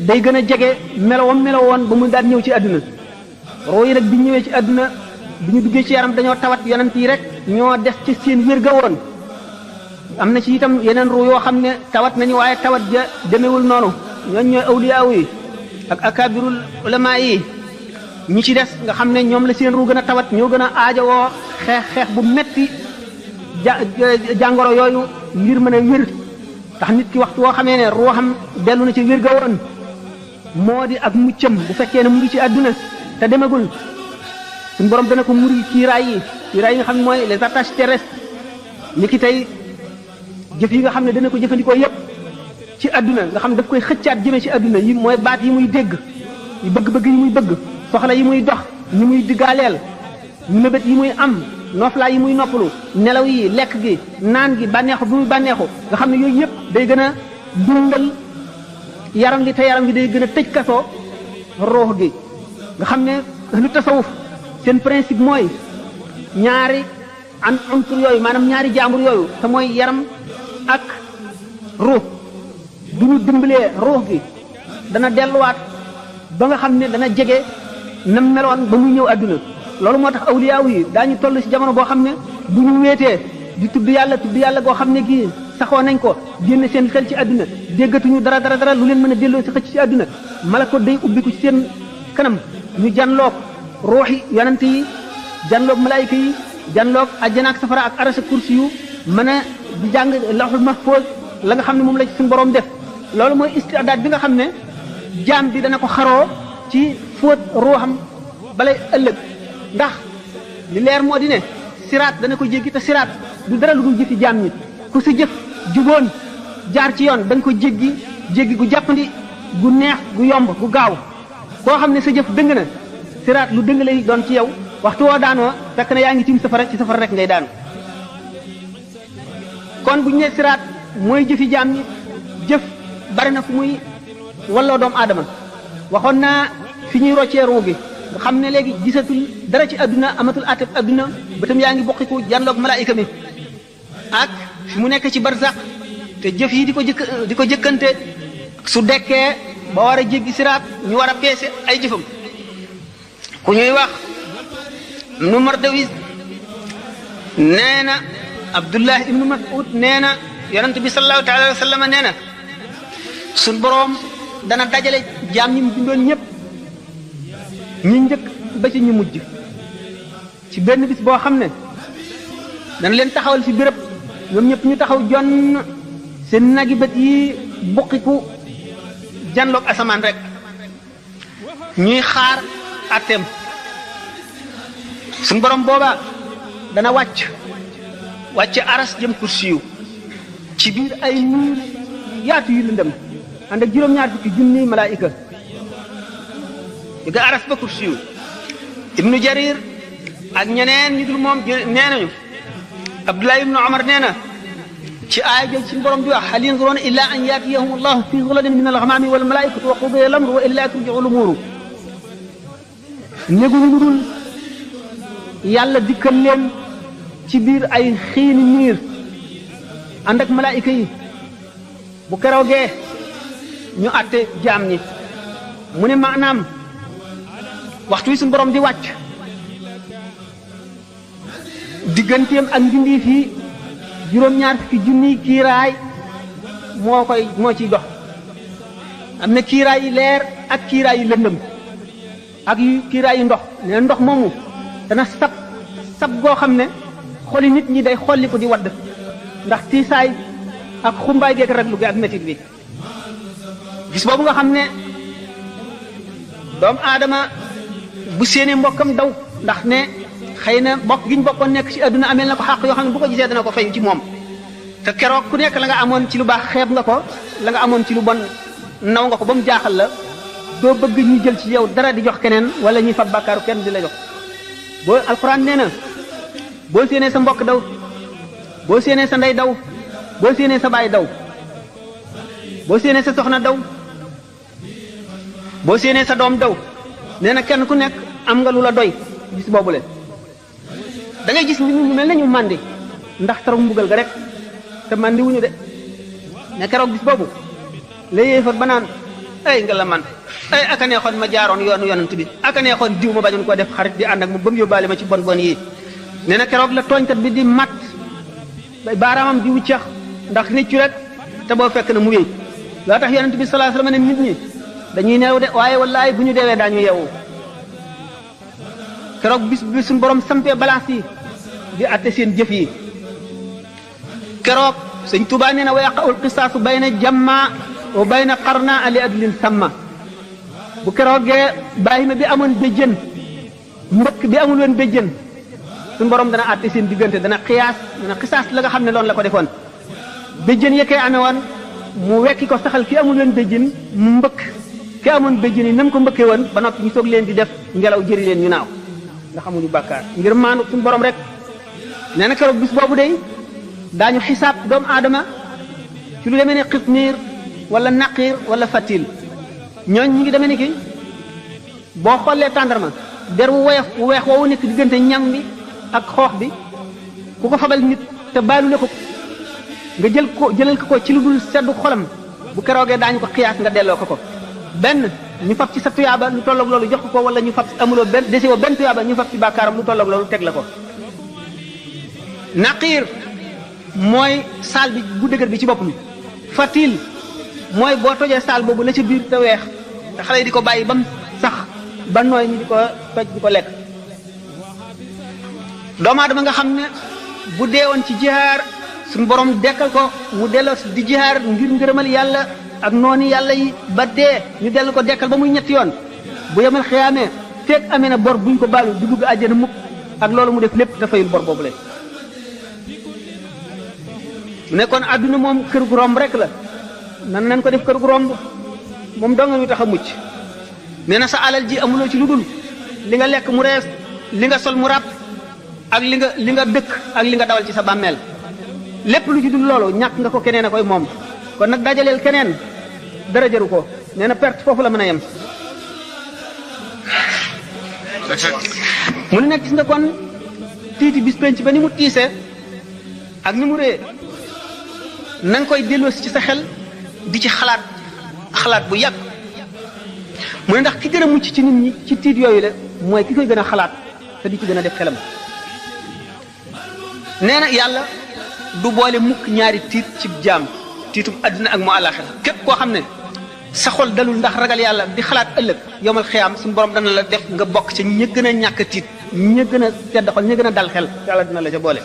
day gën a jege melowoon ba mu daan ñëw ci àdduna roo yi nag bi ñëwee ci àdduna bi ñu duggee ci yaram dañoo tawat yonent yi rek ñoo des ci seen wér ga woon am na ci itam yeneen ruu yoo xam ne tawat nañu waaye tawat ja demewul noonu ñooñ ñooy awliyaaw yi ak akabirul ulama yi ñi ci des nga xam ne ñoom la seen ruu gën a tawat ñoo gën a aajowoo xeex bu metti jàngoro yooyu ngir mën a wér tax nit ki waxtu woo xamee ne ruuxam dellu na ci wér ga woon moo di ak muccam bu fekkee ne mu ngi ci àdduna te demagul suñu borom dana ko muri kiiraay yi nga xam ne mooy les attaches terrestres ni ki tey jëf yi nga xam ne dana ko jëfandikoo yépp ci àdduna nga xam ne daf koy xëccaat jëme ci àdduna yi mooy baat yi muy dégg yi bëgg-bëgg yi muy bëgg soxla yi muy dox ñi muy diggaaleel mébét yi muy am noflaay yi muy noppalu nelaw yi lekk gi naan gi bànneexu bi muy bànneexu nga xam ne yooyu yëpp day gën a dundal yaram gi te yaram gi day gën a tëj kasoo ruux gi nga xam ne lu tasawuf seen principe mooy ñaari unsur yooyu maanaam ñaari jaambur yooyu te mooy yaram ak ruux bu ñu dimbalee ruux gi dana delluwaat ba nga xam ne dana jege na meloon ba muy ñëw àdduna loolu moo tax awliyaaw yi daañu toll ci jamono boo xam ne bu ñu wéetee di tudd yàlla goo xam ne gii saxoo nañ ko génn seen xel ci àdduna déggatuñu dara lu leen mën a delloo ci xëcc ci àdduna malako day ubbiku ci seen kanam ñu janloog ruuxi yonante yi janloog malaayika yi janloog àjjana ak safara ak arasa kursi yu mën a di jàng lawhul mahfuz la nga xam ne moom la ci suñu borom def loolu mooy istidaad bi nga xam ne jaam bi dana ko xaroo ci fóot ruuxam balay ëllëg ndax li leer moo di ne siraat dana ko jéggi te siraat du dara lu dul jëfi jaam ñi ku sa jëf juboon jaar ci yoon da nga ko jéggi gu jàppandi gu neex gu yomb gu gaaw koo xam ne sa jëf dëng na siraat lu dëng lay doon ci yow waxtu woo daanoo fekk na yaa ngi tiim safara ci safara rek ngay daanu kon bu ñu nee siraat mooy jëfi jaam ñi jëf bari na fu muy walloo doomu aadama waxoon naa fi ñuy roccee ruu gi nga xam ne léegi gisatul dara ci adduna amatul ateb adduna bëtam yaa ngi bokkiku janloog malaayika mi ak fi mu nekk ci barzaq te jëf yi di ko jëkkante su dekkee ba war a jéggi siraat ñu war a peese ay jëfam ku ñuy wax ibnu Mardawis nee na Abdullah ibnu Mas'ud nee na yonent bi sallallahu taala alayhi wa sallam nee na suñ boroom dana dajale jaam ñi mu bindoon ñëpp ñi njëkk ba ci ñu mujj ci benn bis boo xam ne dana leen taxawal fi béréb ñoom ñëpp ñu taxaw jonn seen nagi bët yi buqiku janloog asamaan rek ñuy xaar atteem suñ borom booba dana wàcc aras jëm kursiyu ci biir ay nuur yaatu yu lëndëm ànd ak juróom-ñaar fukki junniy malaayika ga aras ba kursiyu ibnu jarir ak ñeneen ñu dul moom nee nañu abdullah ibnu omar nee na ci aaya jël suñu borom di wax hal yanzuruna illa an yaatiyahum allahu fi zulalin min al-ghamami wal malaikatu wa qudiya al-amru wa illa turji'u al-umuru néguñu lu dul yàlla dikkal leen ci biir ay xiini niir ànd ak malaayika yi bu keroogee ñu àtte jaam ñi mu ne maanaam waxtu wi suñu borom di wàcc digganteem ak mbindeef yi juróom-ñaar fukki junniy kiiraay moo ciy dox am na kiiraay yi leer ak kiiraay yi lëndëm ak yu kiiraay yi ndox ne ndox moomu dana sab goo xam ne xoli nit ñi day xolli ko di wadd ndax tiisaay ak xumbaay geek raglu gi ak métit bi gis boobu nga xam ne doomu aadama bu séenee mbokkam daw ndax ne xëy na bokk gi ñu bokkoon nekk ci àdduna ameel na ko xàq yoo xam ne bu ko gisee dana ko fayu ci moom te keroog ku nekk la nga amoon ci lu baax xeeb nga ko la nga amoon ci lu bon naw nga ko ba mu jaaxal la doo bëgg ñu jël ci yow dara di jox keneen wala ñuy fab bàkkaaru kenn di la jox boo alxuraan nee na boo séenee sa mbokk daw boo séenee sa ndey daw boo séenee sa baay daw boo séenee sa soxna daw boo séenee sa doom daw nee na kenn ku nekk am nga lu la doy gis boobu leen da ngay gis nit ñu mel nañu màndi ndax taru mbugal ga rek te màndi wuñu de ne keroog gis boobu la yéefar ba naan ay nga la man ay aka neexoon ma jaaroon yoonu yonent bi aka neexoon diw ma bañoon koo def xarit di ànd ak mu ba mu yóbbaale ma ci bon bon yi nee na keroog la tooñkat bi di mat baaraamam di wuccax ndax réccu rek te boo fekk na mu wéy loo tax yonent bi sallallahu alayhi wasallam ne nit ñi dañuy neew de waaye wallaay bu ñu deewee daañu yeewu keroog bis bi suñu borom sampee balance yi di atte seen jëf yi keroog sëñ Tuubaa nee na wa yaqa'ul qisaasu bayna jamma wa bayna qarna ali adlin samma bu keroogee Ibrahima bi amoon béjjën mbëkk bi amul woon béjjën suñu borom dana atte seen diggante dana xisaas la nga xam ne loolu la ko defoon béjjën yekkee amee woon mu wekki ko saxal ki amul woon béjjën mu mbëkk ki amoon béjjën yi nam ko mbëkkee woon ba noppi ñu soog leen di def ngelaw jëri leen ñu naaw nga xamuñu bàkkaar ngir maanu suñu borom rek. nee na keroog bis boobu day daañu xisaab doomu aadama ci lu demee ne xitmiir wala naqiir wala fatil ñooñ ñi ngi demee ni ki boo xoolee tàndarma der wu woyof wu weex woowu nekk diggante ñam bi ak xoox bi ku ko fabal nit te baalu le ko nga jëlal ko ci lu dul seddu xolam bu keroogee daañu ko xiyaas nga delloo ko benn ñu fab ci sa tuyaaba lu tolloog loolu jox ko wala ñu fab amuloo benn desewoo benn tuyaaba ñu fab ci bàkkaaram lu tolloog loolu teg la ko. naqiir mooy saal bi bu dëgër bi ci boppam fatil mooy boo tojee saal boobu la ca biir te weex te xale yi di ko bàyyi ba mu sax ba nooy ñu di ko toj di ko lekk. doomu aadama nga xam ne bu deewoon ci jihaar suñu borom dekkal ko mu delloo di jihaar ngir ngërëmal yàlla ak noonu yàlla yi ba dee ñu dellu ko dekkal ba muy ñetti yoon bu yemal xiyaamee feeg amee na bor buñ ko baalu du dugg àjjana mukk ak loolu mu def lépp dafayul bor boobu leen. mu nekkoon àdduna moom kër gu romb rek la nan nañ ko def kër gu romb moom dong nga ñu tax a mucc nee na sa alal ji amuloo ci lu dul li nga lekk mu rees li nga sol mu ràpp ak li nga dëkk ak li nga dawal ci sa bàmmeel lépp lu ci dul loolu ñàkk nga ko keneen a koy moom kon nag dajaleel keneen dara jaru ko nee na perte foofu la mën a yem. mu ne nag gis nga kon tiiti bis penc ba ni mu tiisee ak ni mu ree na nga koy delloosi ci sa xel di ci xalaat bu yàgg mu ne ndax ki gën a mucc ci nit ñi ci tiit yooyu la mooy ki koy gën a xalaat te di ci gën a def xelam. nee na yàlla du boole mukk ñaari tiit ci jaam tiitum àddina ak mu àllaaxira képp koo xam ne sa xol dalul ndax ragal yàlla di xalaat ëllëg yomal xiyaam suñu borom dana la def nga bokk ca ña gën a ñàkk tiit ña gën a tedd xol ña gën a dal xel yàlla dina la ca boole.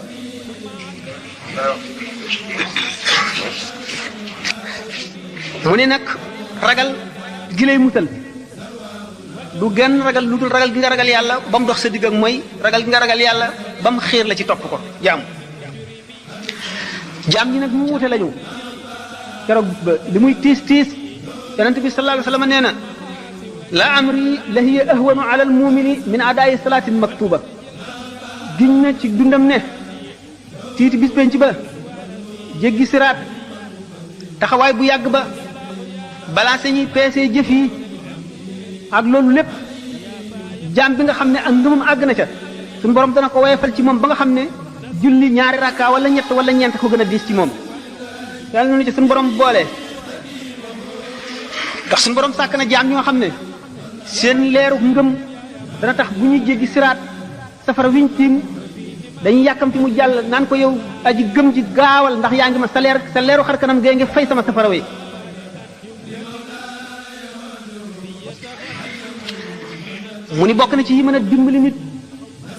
mu ne nag ragal gi lay musal du genn ragal lu dul ragal gi nga ragal yàlla ba mu dox sa digg ak mooy ragal gi nga ragal yàlla ba mu xiir la ci topp ko jaam ñi nag mu wute lañu keroog ba li muy tiis yonent bi sallallahu alayhi wa sallam nee na la amri la hiya ahwanu ala al mumini min adaayi salaatin maktuba giñ na ci dundam ne tiiti bis penc ba jéggi siraat taxawaay bu yàgg ba balaa sañuy peesee jëf yi ak loolu lépp jaam bi nga xam ne ak ngëmam àgg na ca suñu borom dana ko woyefal ci moom ba nga xam ne julli ñaari rakka wala ñett wala ñeent ko gën a diis ci moom yàlla noonu ci suñu borom boole ndax suñu borom sàkk na jaam ñoo xam ne seen leeru ngëm dana tax bu ñuy jéggi siraat safara wiñ tiim dañuy yàkkamti mu jàll naan ko yow aji gëm ji gaawal ndax yaa ngi ma sa leeru xar kanam gee ngi fay sama safara wi mu ni bokk na ci yi mën a dimbali nit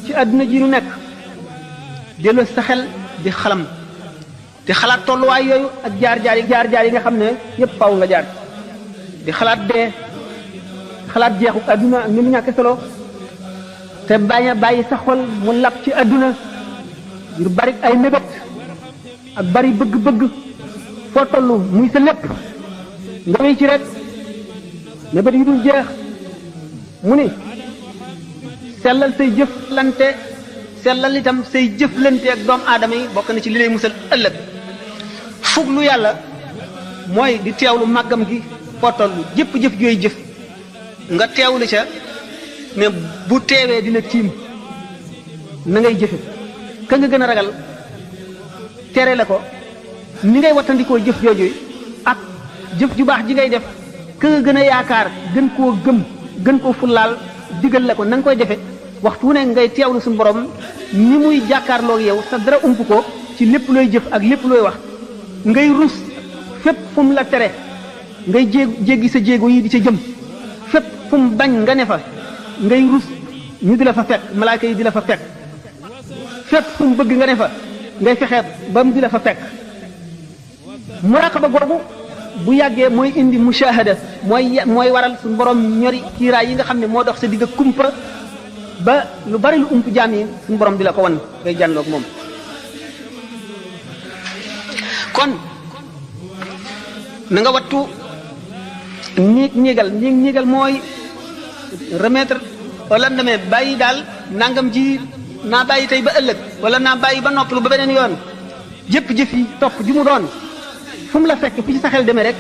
ci àdduna ji nu nekk delloo sa xel di xalam di xalaat tolluwaay yooyu ak jaar-jaar yi nga xam ne yépp faw nga jaar di xalaat dee xalaat jeexu àdduna ak ni mu ñàkk solo te bañ a bàyyi sa xol mu lap ci àdduna ngir bari ay mébét ak bari bëgg-bëgg foo tollu muy sa lépp nga wéy ci rek mébét yu dul jeex mu ni sellal say jëflante sellal itam say jëflante ak doomu aadama yi bokk na ci li lay musal ëllëg fuglu yàlla mooy di teewlu màggam gi foo tollu jëf jooy jëf nga teewlu ca ne bu teewee dina tiim na ngay jëfe ka nga gën a ragal tere la ko ni ngay wattandikoo jëf jooju ak jëf ju baax ji ngay def ka nga gën a yaakaar gën koo gëm gën koo fullaal digal la ko na nga koy defe waxtu wu ne ngay teewlu suñu borom ni muy jàkkaarloog yow sa dara ump ko ci lépp looy jëf ak lépp looy wax ngay rus fépp fu mu la tere ngay jéggi sa jéego yi di ca jëm fépp fu mu bañ nga ne fa ngay rus ñu di la fa fekk malaaka yi di la fa fekk fépp fu mu bëgg nga ne fa ngay fexe ba mu di la fa fekk muraqaba googu bu yàggee mooy indi mushahada mooy waral suñu borom ñori kiiraay yi nga xam ne moo dox sa digg kumpa ba lu bari lu ump jaam yi suñu borom di la ko wan ngay jànloog moom kon na nga wattu ñiigal mooy remettre wala demee bàyyi daal nangam ji naa bàyyi tey ba ëllëg wala naa bàyyi ba noppalu ba beneen yoon jëpp jëf yi topp ju mu doon fu mu la fekk fu ci sa xel demee rek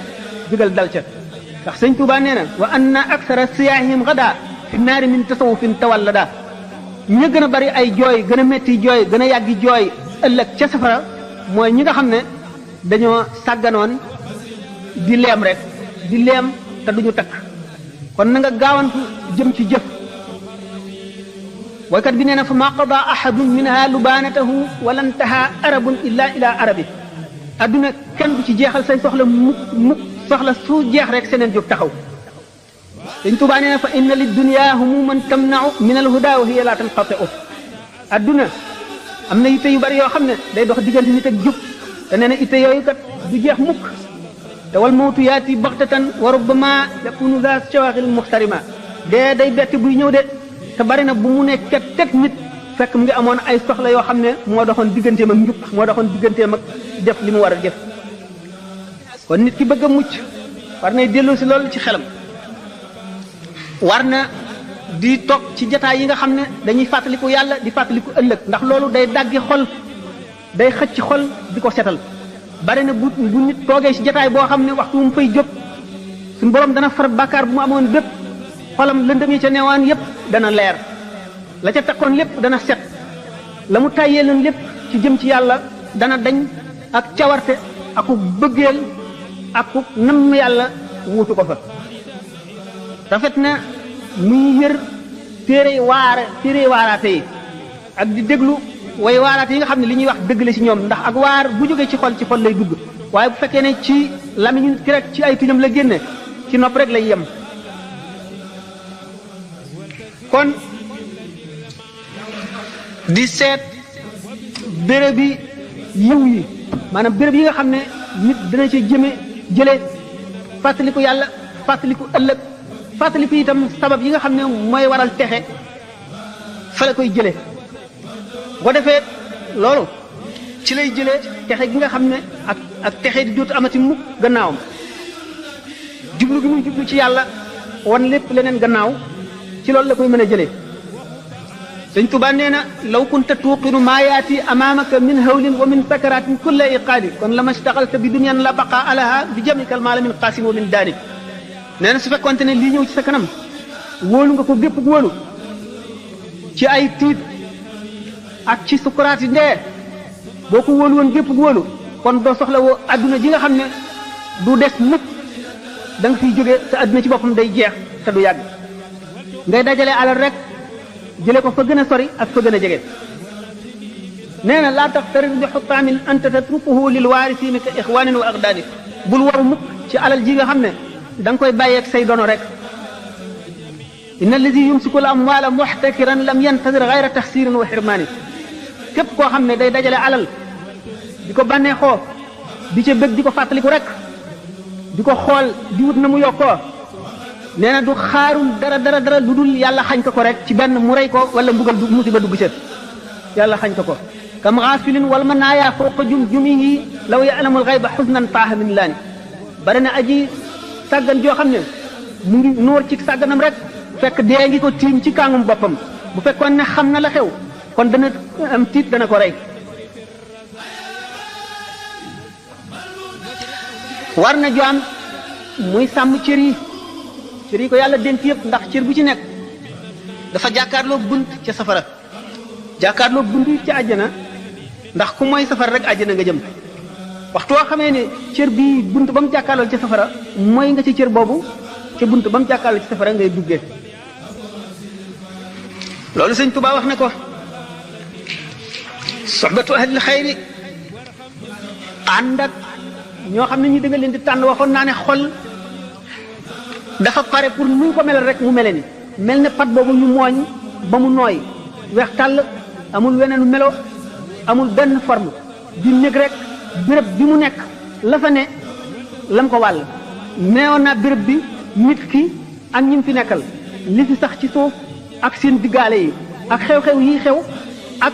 jógal dal ca ndax sëñ Tuubaa nee na wa anna aksara siyaahim gada fi naari min tasawufin tawallada ña gën a bari ay jooy gën a metti jooy gën a yàggi jooy ëllëg ca safara mooy ñi nga xam ne dañoo sàgganoon di leem rek di leem te duñu takk kon na nga gaawantu jëm ci jëf waykat bi nee na fa ma qada ahadun minha lubaanatahu wala ntaha arabun illa ila arabi adduna kenn du ci jeexal say soxla mukk soxla su jeex rek seneen jóg taxaw Sëñ Tuubaa nee na fa inna lid dunya humuman tamna'u min al huda wa hiya la tanqati'u adduna am na itte yu bari yoo xam ne day dox diggante nit ak jub te nee na itte yooyu kat du jeex mukk te wal mawtu yaati baxtatan wa rubbama yakunu za shawaghil muhtarima dee day bett buy ñëw de te bari na bu mu nekk tet nit fekk mu ngi amoon ay soxla yoo xam ne moo doxoon digganteem ak njub moo doxoon digganteem ak def li mu war a def kon nit ki bëgg a mucc war nay dellu si loolu ci xelam war na di toog ci jataay yi nga xam ne dañuy fàttaliku yàlla di fàttaliku ëllëg ndax loolu day daggi xol day xëcc xol di ko setal bari na bu nit toogee ci jataay boo xam ne waxtu mu fay jóg suñu borom dana far bàkkaar bu mu amoon bépp xolam lëndëm yi ca newaan yépp dana leer la ca takkoon lépp dana set la mu tàyyee leen lépp ci jëm ci yàlla dana dañ ak cawarte aku bëggeel aku namm yàlla wuutu ko fa rafet na muy yër téere waaraate yi ak di déglu way waaraate yi nga xam ne li ñuy wax dëgg la ci ñoom ndax ak waar bu jógee ci xol lay dugg waaye bu fekkee ne ci lamiñu ki rek ci ay tuñam la génne ci nopp rek lay yem kon di seet béréb yi yiw yi maanaam béréb yi nga xam ne nit dina ci jële fàttaliku yàlla fàttaliku ëllëg fàttaliku itam sabab yi nga xam ne mooy waral texe fa la koy jële boo defee loolu ci lay jëlee texe gi nga xam ne ak texe di dootu amati mukk gannaawam jublu gi muy jublu ci yàlla wan lépp leneen gannaaw ci loolu la koy mën a jëlee Sëñ Tuubaa nee na law kunta tuuqinu maa yaati amaamaka min hawlin wa min sakaratin kulla iqaadi kon la mastaxalta bi dunyan la baqa alaha bi jamikal maala min qaasin wa min daanik nee na su fekkonte ne lii ñëw ci sa kanam wóolu nga ko gépp wóolu ci ay tiit ak ci sukuraati ndee boo ko wóolu woon gépp wóolu kon doo soxla woo adduna ji nga xam ne du des mukk da nga fiy jóge sa adduna ci boppam day jeex te du yàgg ngay dajale alal rek jële ko fa gën a sori ak fa gën a jege nee na laa taxtarir bi xutaamin anta tatrukuhu lil waarisiina ka ixwaanin wa aqdaani bul waru mukk ci alal ji nga xam ne da nga koy bàyyeeg say dono rek inna allazi yumsiku al amwaala muxtakiran lam yantadir gayra taxsirin wa xirmaani képp koo xam ne day dajale alal di ko bànneexoo di ca bëgg di ko fàttaliku rek di ko xool di wut na mu yokkoo nee na du xaarul dara lu dul yàlla xañ ko rek ci benn mu rey ko wala mbugal du musiba dugg ca yàlla xañ ko kam xaafilin wal manaaya fawqa jumjumihi law ya'lamul xayba xusnan taaha min laani bari na aji sàggan joo xam ne mu ngi noor ci sàgganam rek fekk dee ngi ko tiim ci kàngum boppam bu fekkoon ne xam na la xew kon dana am tiit dana ko rey war na jaam muy sàmm cër yi ko yàlla dénk yëpp ndax cër bu ci nekk dafa jàkkaarloo bunt ca safara jàkkaarloo bunt ca àjjana ndax ku mooy safara rek àjjana nga jëm waxtu woo xamee ne cër bi bunt ba mu jàkkaarloo ca safara mooy nga ci cër boobu ca bunt ba mu jàkkaarloo ci safara ngay duggee loolu Sëñ Tuubaa wax na ko soxbatu ahlil xayri ànd ak ñoo xam ne ñi da nga leen di tànn waxoon naa ne xol dafa pare pour nu ko melal rek mu mele ni mel ne pat boobu ñu mooñ ba mu nooy weex tàll amul weneen melo amul benn forme di néeg rek béréb bi mu nekk la fa ne lam ko wàll neewoon naa béréb bi nit ki ak ñi fi nekkal li fi sax ci suuf ak seen diggaale yi ak xew-xew yi xew ak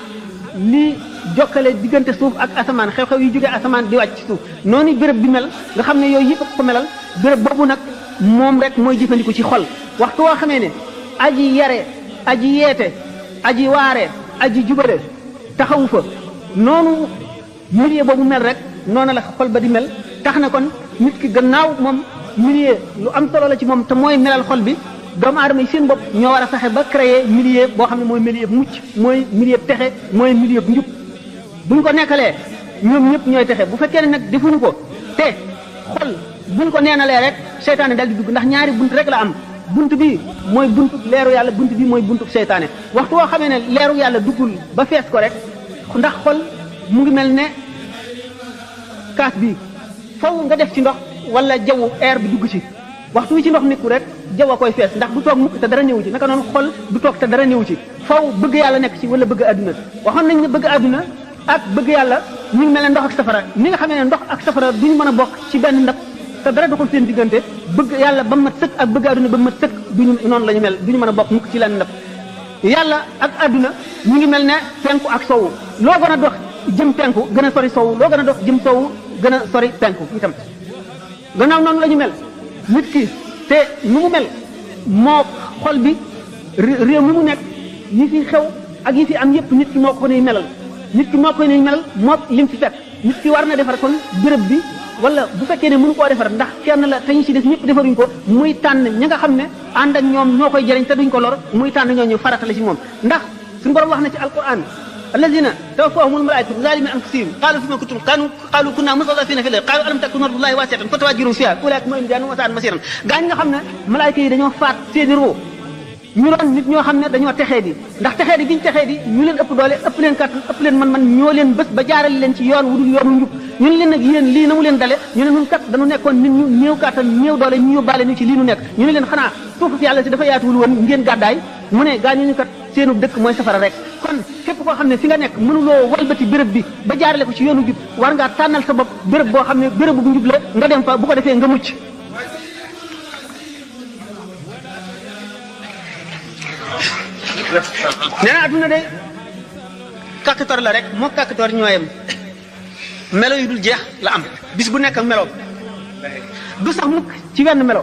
li jokkale diggante suuf ak asamaan xew-xew yi jóge asamaan di wàcc ci suuf noonu béréb bi mel nga xam ne yooyu yëpp ko melal béréb boobu nag moom rek mooy jëfandiku ci xol waxtu woo xamee ne aji yare aji yeete aji waare aji jubale taxawu fa noonu milieu boobu mel rek noonu la xol ba di mel tax na kon nit ki gannaaw moom milieu lu am solo la ci moom te mooy melal xol bi doomu aadama yi seen bopp ñoo war a fexe ba créer milieu boo xam ne mooy milieu bu mucc mooy milieu bu texe mooy milieu bu njub buñ ko nekkalee ñoom ñëpp ñooy texe bu fekkee ne nag defuñu ko te xol buñ ko neenalee rek seytaane dal di dugg ndax ñaari bunt rek la am bunt bi mooy buntu leeru yàlla bunt bi mooy buntu seytaane waxtu woo xamee ne leeru yàlla duggul ba fees ko rek ndax xol mu ngi mel ne kaas bi faw nga def ci ndox wala jaww air bi dugg ci waxtu wi ci ndox nekku rek jaww a koy fees ndax du toog mukk te dara ñëwu ci naka noonu xol du toog te dara ñëwu ci faw bëgg yàlla nekk ci wala bëgg àdduna waxoon nañ ne bëgg àdduna ak bëgg yàlla ñu ngi mel ne ndox ak safara ni nga xamee ne ndox ak safara duñu mën a bokk ci benn ndab te dara doxul seen diggante bëgg yàlla ba mat sëkk ak bëgg àdduna ba mat sëkk duñu noonu la ñu mel duñu mën a bokk mukk ci lenn ndab yàlla ak àdduna ñu ngi mel ne penku ak sowu loo gën a dox jëm penku gën a sori sowu loo gën a dox jëm sowu gën a sori penku itam gannaaw noonu la ñu mel nit ki te nu mu mel moo xol bi réew mi mu nekk yi fi xew ak yi fi am yépp nit ki moo ko nuy melal nit ki moo koy nuy melal moo lim fi fekk nit ki war na defar kon béréb bi wala bu fekkee ne mënu koo defar ndax kenn la te ñu ci def ñëpp defaruñ ko muy tànn ñi nga xam ne ànd ak ñoom ñoo koy jëriñ te duñ ko lor muy tànn ñooñu farata la ci moom ndax suñu borom wax na ci alquran alladina tawaffahumul malaikatu zalimi anfusihim qalu fima kuntum qalu kunna mustadafina fil ardi qalu alam takun ardullahi wasi'atan fatahajjaru fiha ulaika ma'ahum jahannam wa sa'at masiran gaañ nga xam ne malaayika yi dañoo faat seeni ruu ñu doon nit ñoo xam ne dañoo texee di ndax texee di giñ texee di ñu leen ëpp doole ëpp leen kàttan ëpp leen man ñoo leen bés ba jaarale leen ci yoon wu dul yoonu njub ñu ne leen nag yéen lii na mu leen dale ñu ne ñun kat dañu nekkoon nit ñu néew kàttan néew doole ñu yóbbaale ñu ci lii nu nekk ñu ne leen xanaa suufu fi yàlla si dafa yaatuwul woon ngeen gàddaay mu ne gaañu ñu kat seenu dëkk mooy safara rek kon képp koo xam ne fi nga nekk mënuloo walbati béréb bi ba jaarale ko ci yoonu njub war ngaa tànnal sa bopp béréb boo xam ne béréb bu njub la nga dem fa bu ko defee nga mucc nee na adduna de kàkkator la rek moo kàkkator ñooyam melo yu dul jeex la am bis bu nekk ak melo du sax mukk ci wenn melo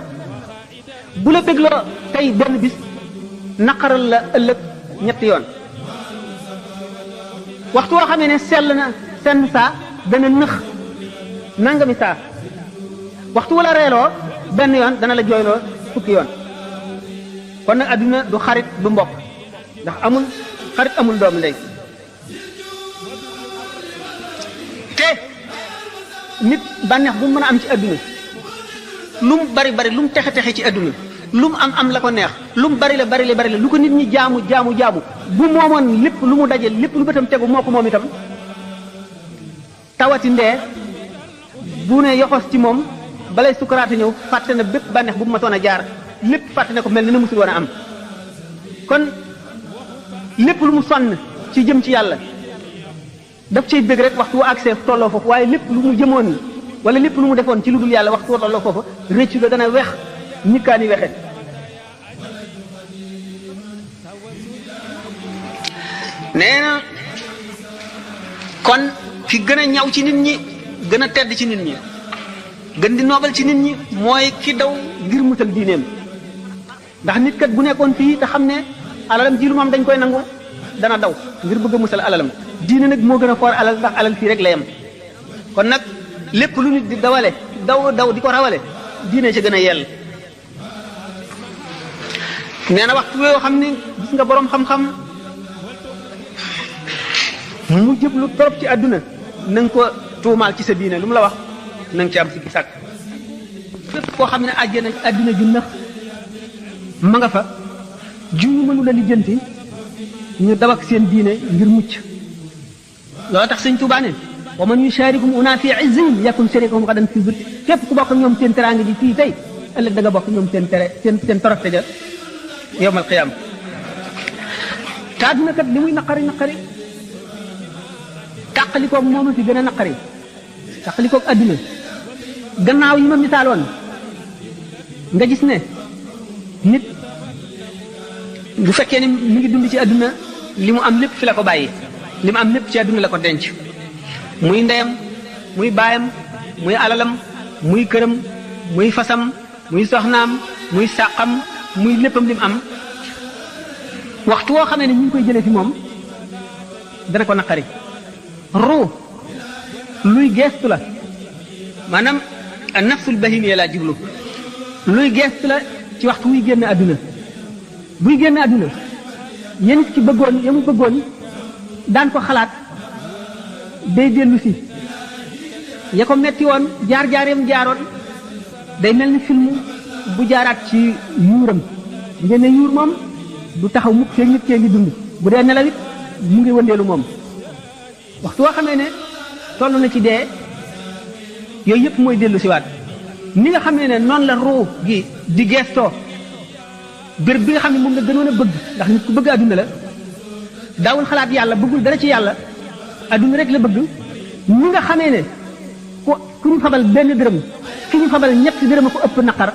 bu la bégloo tey benn bis naqaral la ëllëg ñetti yoon waxtu woo xamee ne sell na senn saa dana nëx nangami saa waxtu wala reeloo benn yoon dana la jooyloo fukki yoon kon nag adduna du xarit du mbokk ndax amul xarit amul doomu ndey te nit bànneex bu mu mën a am ci adduna lu mu bari bari lu mu texe texe ci adduna lu mu am la ko neex lu mu bari la lu ko nit ñi jaamu bu moomoon lépp lu mu daje lépp lu bëtam tegu moo ko moom itam tawati ndee bu ne yoxos ci moom balay sukaraate ñëw fàtte na bépp bànneex bu mu matoon a jaar lépp fàtte ne ko mel ni na musul woon a am kon lépp lu mu sonn ci jëm ci yàlla daf cay bëgg rek waxtu wu accès tolloo foofu waaye lépp lu mu jëmoon wala lépp lu mu defoon ci lu dul yàlla waxtu wu tolloo foofu rëccu la dana wex ñikkaani wexe nee na kon ki gën a ñaw ci nit ñi gën a tedd ci nit ñi gën di noobal ci nit ñi mooy ki daw ngir mutal diineem ndax nit kat bu nekkoon fii te xam ne alalam ji lu moom dañ koy nangu dana daw ngir bëgg a musal alalam diine nag moo gën a foor alal ndax alal fii rek la yem kon nag lépp lu nit di dawale daw di ko rawale diine ci gën a yell nee na waxtu yoo xam ne gis nga boroom xam-xam mu jëblu torop ci àdduna na nga ko tuumaal ci sa diine lu mu la wax na nga ci am sikki sàkk fépp koo xam ne àjjana àdduna ju nax ma nga fa juñu mënu la lijjanti ñu daw ak seen diine ngir mucc loolu tax sëñ Tuubaa ne wa man yusharikum una fi izzihim yakun sharikuhum gadan fi zulli képp ku bokk ñoom seen teraanga ji fii tey ëllëg da nga bokk ñoom seen torofte ja yowmal qiyaam te àdduna kat li muy naqari tàqalikoog moom fi gën a naqari tàqalikoog àdduna gannaaw yi ma misaaloon nga gis ne nit bu fekkee ne mi ngi dund ci àdduna li mu am lépp fi la ko bàyyi li mu am lépp ci àdduna la ko denc muy ndeyam muy baayam muy alalam muy këram muy fasam muy soxnaam muy sàqam muy léppam li mu am waxtu woo xamee ne ñu ngi koy jëlee fi moom dana ko naqari ruu luy geestu la maanaam nafsul bahimiya laa jublu luy geestu la ci waxtu wuy génn àdduna buy génn àdduna yéen ci bëggoon ya mu bëggoon daan ko xalaat day dellu si ya ko metti woon jaar-jaar yam jaaroon day mel ni film bu jaaraat ci yuuram bu ngeen ne yuur moom du taxaw mukk feeg nit kee ngi dund bu dee nelaw it mu ngi wëndeelu moom waxtu woo xamee ne toll na ci dee yooyu yëpp mooy dellu siwaat ni nga xam ne noonu la ruu gi di geestoo bér bi nga xam ne moom la gënoon a bëgg ndax nit ku bëgg adduna la daawul xalaat yàlla bëggul dara ci yàlla adduna rek la bëgg ñi nga xamee ne ku ñu fabal benn dërëm ki ñu fabal ñetti dërëm a ko ëpp naqar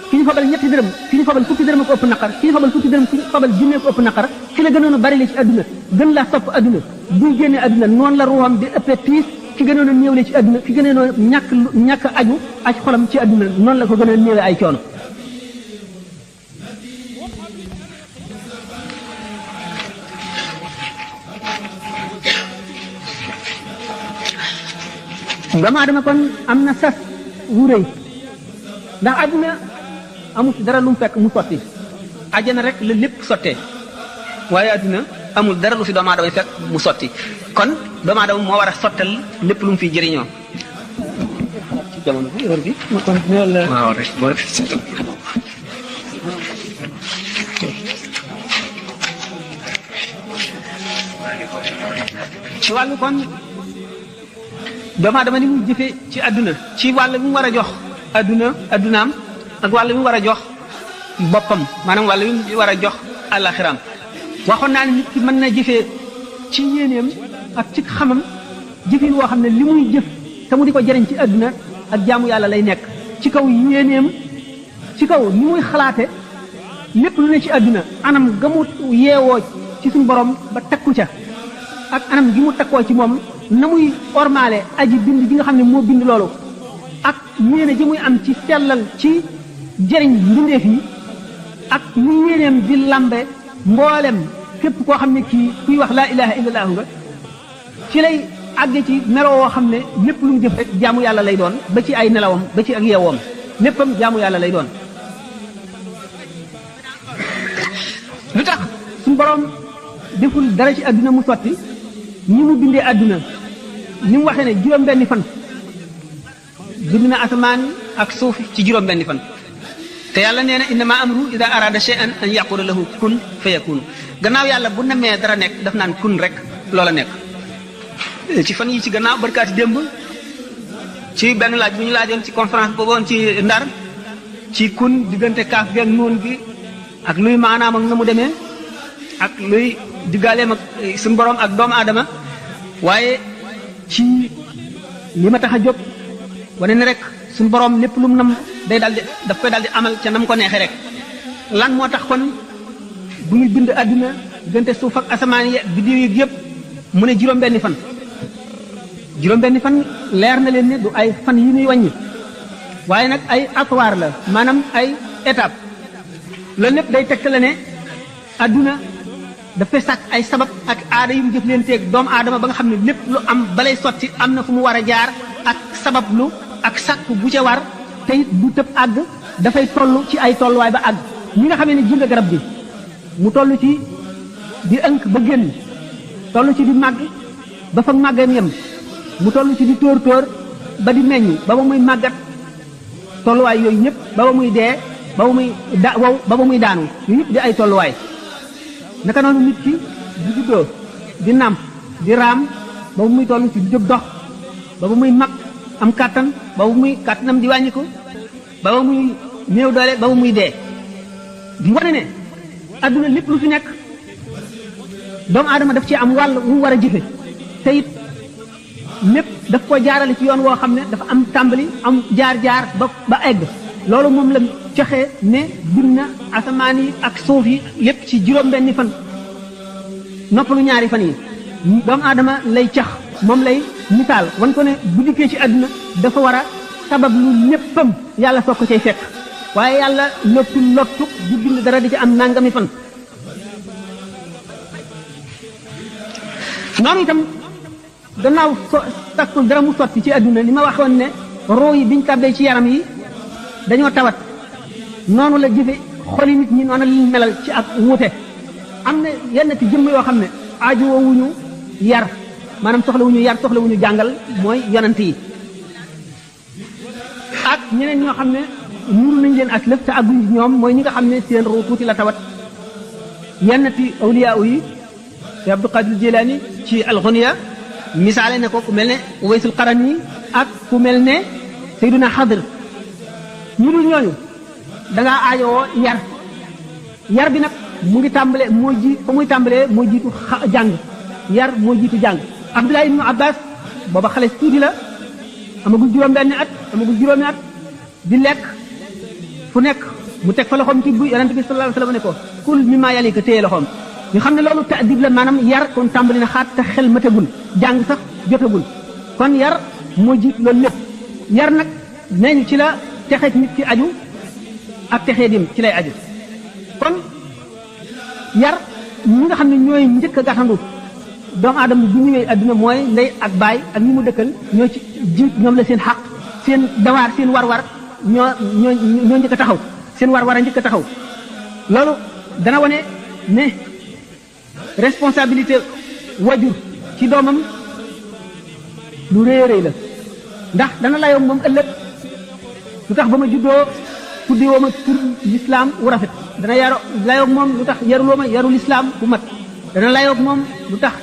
ki ñu fabal ñetti dërëm ki ñu fabal fukki dërëm a ko ëpp naqar ki ñu fabal fukki dërëm ki ñu fabal junne ko ëpp naqar ki la gënoon a bari la ci adduna gën laa sopp adduna buy génnee adduna noonu la ruuxam di ëppee tiis ki gënoon a néewle ci adduna ki gënoon a ñàkk aju aj xolam ci adduna noonu la ko gën a néewe ay coono doomu aadama kon am na sas wu rëy ndax adduna amul ci dara lu mu fekk mu sotti ajjana rek la lépp sottee waaye adduna amul dara lu fi doomu aadama fekk mu sotti kon doomu aadama moo war a sottal lépp lu mu fi jëriñoo ci jamono bi heure bi ma kon waaw rek boo ci wàllu kon doomu aadama ni mu jëfee ci adduna ci wàll bi mu war a jox addunaam ak wàll bi mu war a jox boppam maanaam wàll bi mu war a jox àllaxiraam waxoon naa ne nit ki mën na jëfee ci yéeneem ak ci xamam jëfin woo xam ne li muy jëf te mu di ko jëriñ ci adduna ak jaamu yàlla lay nekk ci kaw yéeneem ci kaw ni muy xalaate lépp lu ne ci adduna anam ga mu yeewoo ci suñu borom ba takku ca ak anam gi mu takkoo ci moom na muy ormaale aji bind bi nga xam ne moo bind loolu ak yéene ji muy am ci sellal ci jëriñ mbindeef yi ak ni yéeneem di lambe mboolem képp koo xam ne kii kuy wax laa ilaha illallah nga ci lay àgge ci meloo woo xam ne lépp lu mu jëf rek jaamu yàlla lay doon ba ci ay nelawam ba ci ak yeewoom léppam jaamu yàlla lay doon lu tax suñu borom deful dara ci adduna mu sotti ñi mu bindee adduna ni mu waxee ne juróom-benni fan bind na asamaan ak suuf ci juróom-benni fan te yàlla nee na innama amru ida arada shay'an an yaqula lahu kun fayakun gannaaw yàlla bu namee dara nekk daf naan kun rek loola nekk ci fan yi ci gannaaw barkaati démb ci benn laaj bu ñu laajoon ci conférence booboon ci Ndar ci kun diggante kaaf gi ak nuun gi ak luy maanaam ak na mu demee ak luy diggaaleem ak suñu borom ak doomu aadama waaye ci li ma tax a jóg wane ne rek suñu borom lépp lu mu nam day daldi daf koy daldi amal ca nam ko neexee rek lan moo tax kon bu ñu bind àdduna diggante suuf ak asamaan yi biddiw yi yëpp mu ne juróom-benni fan juróom-benni fan leer na leen ne du ay fan yi ñuy wàññi waaye nag ay atwaar la maanaam ay étape loolu lépp day tegtale ne àdduna dafay sàkk ay sabab ak aada yu mu jëflanteeg doomu aadama ba nga xam ne lépp lu am balay sotti am na fu mu war a jaar ak sabab lu ak sàkk bu ca war te it du tëb àgg dafay toll ci ay tolluwaay ba àgg ñi nga xamee ne ji nga garab gi mu toll ci di ënk ba génn toll ci di màgg ba fa màggam yem mu toll ci di tóor ba di meññ ba ba muy màggat tolluwaay yooyu ñëpp ba ba muy dee ba ba muy ba ba muy daanu yooyu ñëpp di ay tolluwaay naka noonu nit ki di juddoo di nàmp di raam ba ba muy toll ci di jóg dox ba ba muy mag am kàttan ba ba muy kàttanam di wàññiku ba ba muy néew doole ba ba muy dee di wane ne adduna lépp lu fi nekk doomu aadama daf ci am wàll wu mu war a jëfe te it lépp daf ko jaarale ci yoon woo xam ne dafa am tàmbali am jaar-jaar ba egg loolu moom la joxe ne bind na asamaan yi ak suuf yi lépp ci juróom-benni fan noppalu ñaari fan yi doomu aadama lay cax moom lay misaal wan ko ne bu dikkee ci àdduna dafa war a sabab lu léppam yàlla soog ko cay fekk waaye yàlla lottu di bind dara di ci am nangami fan noonu itam gannaaw takkul dara mu sotti ci adduna li ma waxoon ne roo yi biñ tàbbee ci yaram yi dañoo tawat noonu la jëfe xoli nit ñi noonu liñ melal ci ak wuute am na yenn ci jëmm yoo xam ne aajowoo wuñu yar maanaam soxla wuñu yar soxla wuñu jàngal mooy yonent yi ak ñeneen ñoo xam ne nuru nañ leen ak lëf te àgguñ ñoom mooy ñi nga xam ne seen ruu tuuti la tawat yenn ci awliya yi te Abdul Qadir Jilani ci al-Ghunya misaale ne ko ku mel ne Uwaysul Qarani ak ku mel ne Sayyiduna Xadir ñu dul ñooñu da ngaa aajowoo yar bi nag mu ngi tàmbalee fa muy tàmbalee moo jiitu jàng yar moo jiitu jàng Abdullah ibnu Abbas booba xale tuuti la amagul juróom-benni at amagul juróomi at di lekk fu nekk mu teg fa loxoom tibb yonent bi sallallahu alayhi wasallam ne ko kul mimma yalika téye loxoom ñu xam ne loolu ta'dib la maanaam yar kon tàmbali na xaat te xel matagul jàng sax jotagul kon yar moo jiitu loolu lépp yar nag nee ñu ci la texeeg nit ki aju ak texee dim ci lay aju kon yar ñi nga xam ne ñooy njëkk a gàttandu doomu aadama bi ñëwee adduna mooy ndey ak baay ak ñi mu dëkkal ñoo ci jiit ñoom la seen xaq seen dawaar seen war-war ñoo njëkk a taxaw seen war-war a njëkk a taxaw loolu dana wane ne responsabilité wajur ci doomam lu rëy a rëy la ndax dana layoo moom ëllëg lu tax ba ma juddoo tuddewoo ma tur lislaam wu rafet dana layoo moom lu tax yaruloo ma yarul lislaam bu mat dana layoo moom lu tax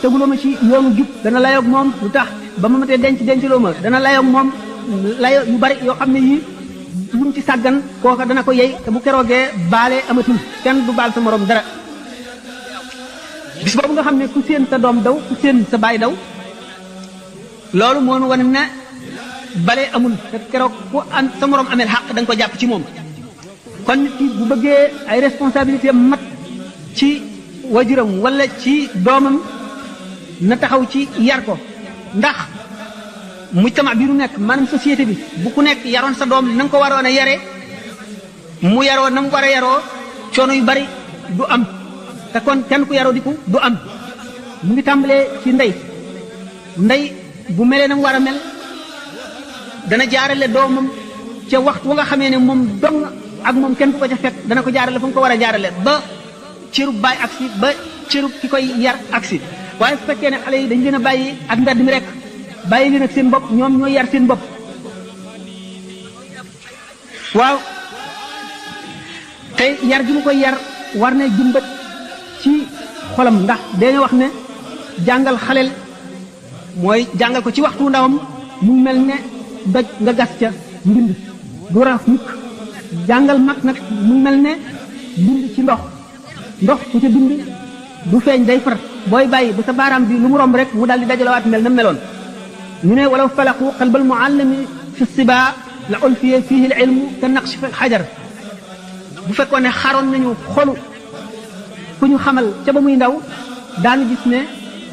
teguloo ma ci yoonu jub dana layoo moom lu tax ba ma matee dencaloo ma dana layoo moom layoo yu bari yoo xam ne yii lu mu ci sàggan kooka dana ko yey te bu keroogee baale amatul kenn du baal sa morom dara bis boobu nga xam ne ku seen sa doom daw ku seen sa baay daw loolu moo nu wane ne bale amul te keroog ku am sa morom ameel xaq da nga ko jàpp ci moom kon nit ki bu bëggee ay responsabilité mat ci wajuram wala ci doomam na taxaw ci yar ko ndax mujtama bi nu nekk maanaam société bi bu ku nekk yaroon sa doom na nga ko waroon a yare mu yaroo na mu war a yaroo coono yu bari du am te kon kenn ku yaroo diku du am mu ngi tàmbalee ci ndey bu melee na mu war a mel dana jaarale doomam ca waxtu wa nga xamee ne moom dong ak moom kenn ku ko ca fekk dana ko jaarale fu mu ko war a jaarale ba cërub baay agsi ba cërub ki koy yar agsi waaye su fekkee ne xale yi dañ leen a bàyyi ak mbedd mi rek bàyyi leen ak seen bopp ñoom ñooy yar seen bopp waaw tey yar gi mu koy yar war na jëmbat ci xolam ndax dañoo wax ne jàngal xaleel mooy jàngal ko ci waxtu ndawam mu mel ne doj nga gas ca mbind du raaf mukk jàngal mag nag mu mel ne bind ci ndox ku ca bind du feeñ day far booy bàyyi bu sa baaraam bi lu mu romb rek mu daal di dajalawaat mel na meloon ñu ne walaw falaqu qalbal muallimi fi siba la ulfiya fihi al ilmu ka naqsh fi al xajar bu fekkoon ne xaroon nañu xolu ku ñu xamal ca ba muy ndaw daanu gis ne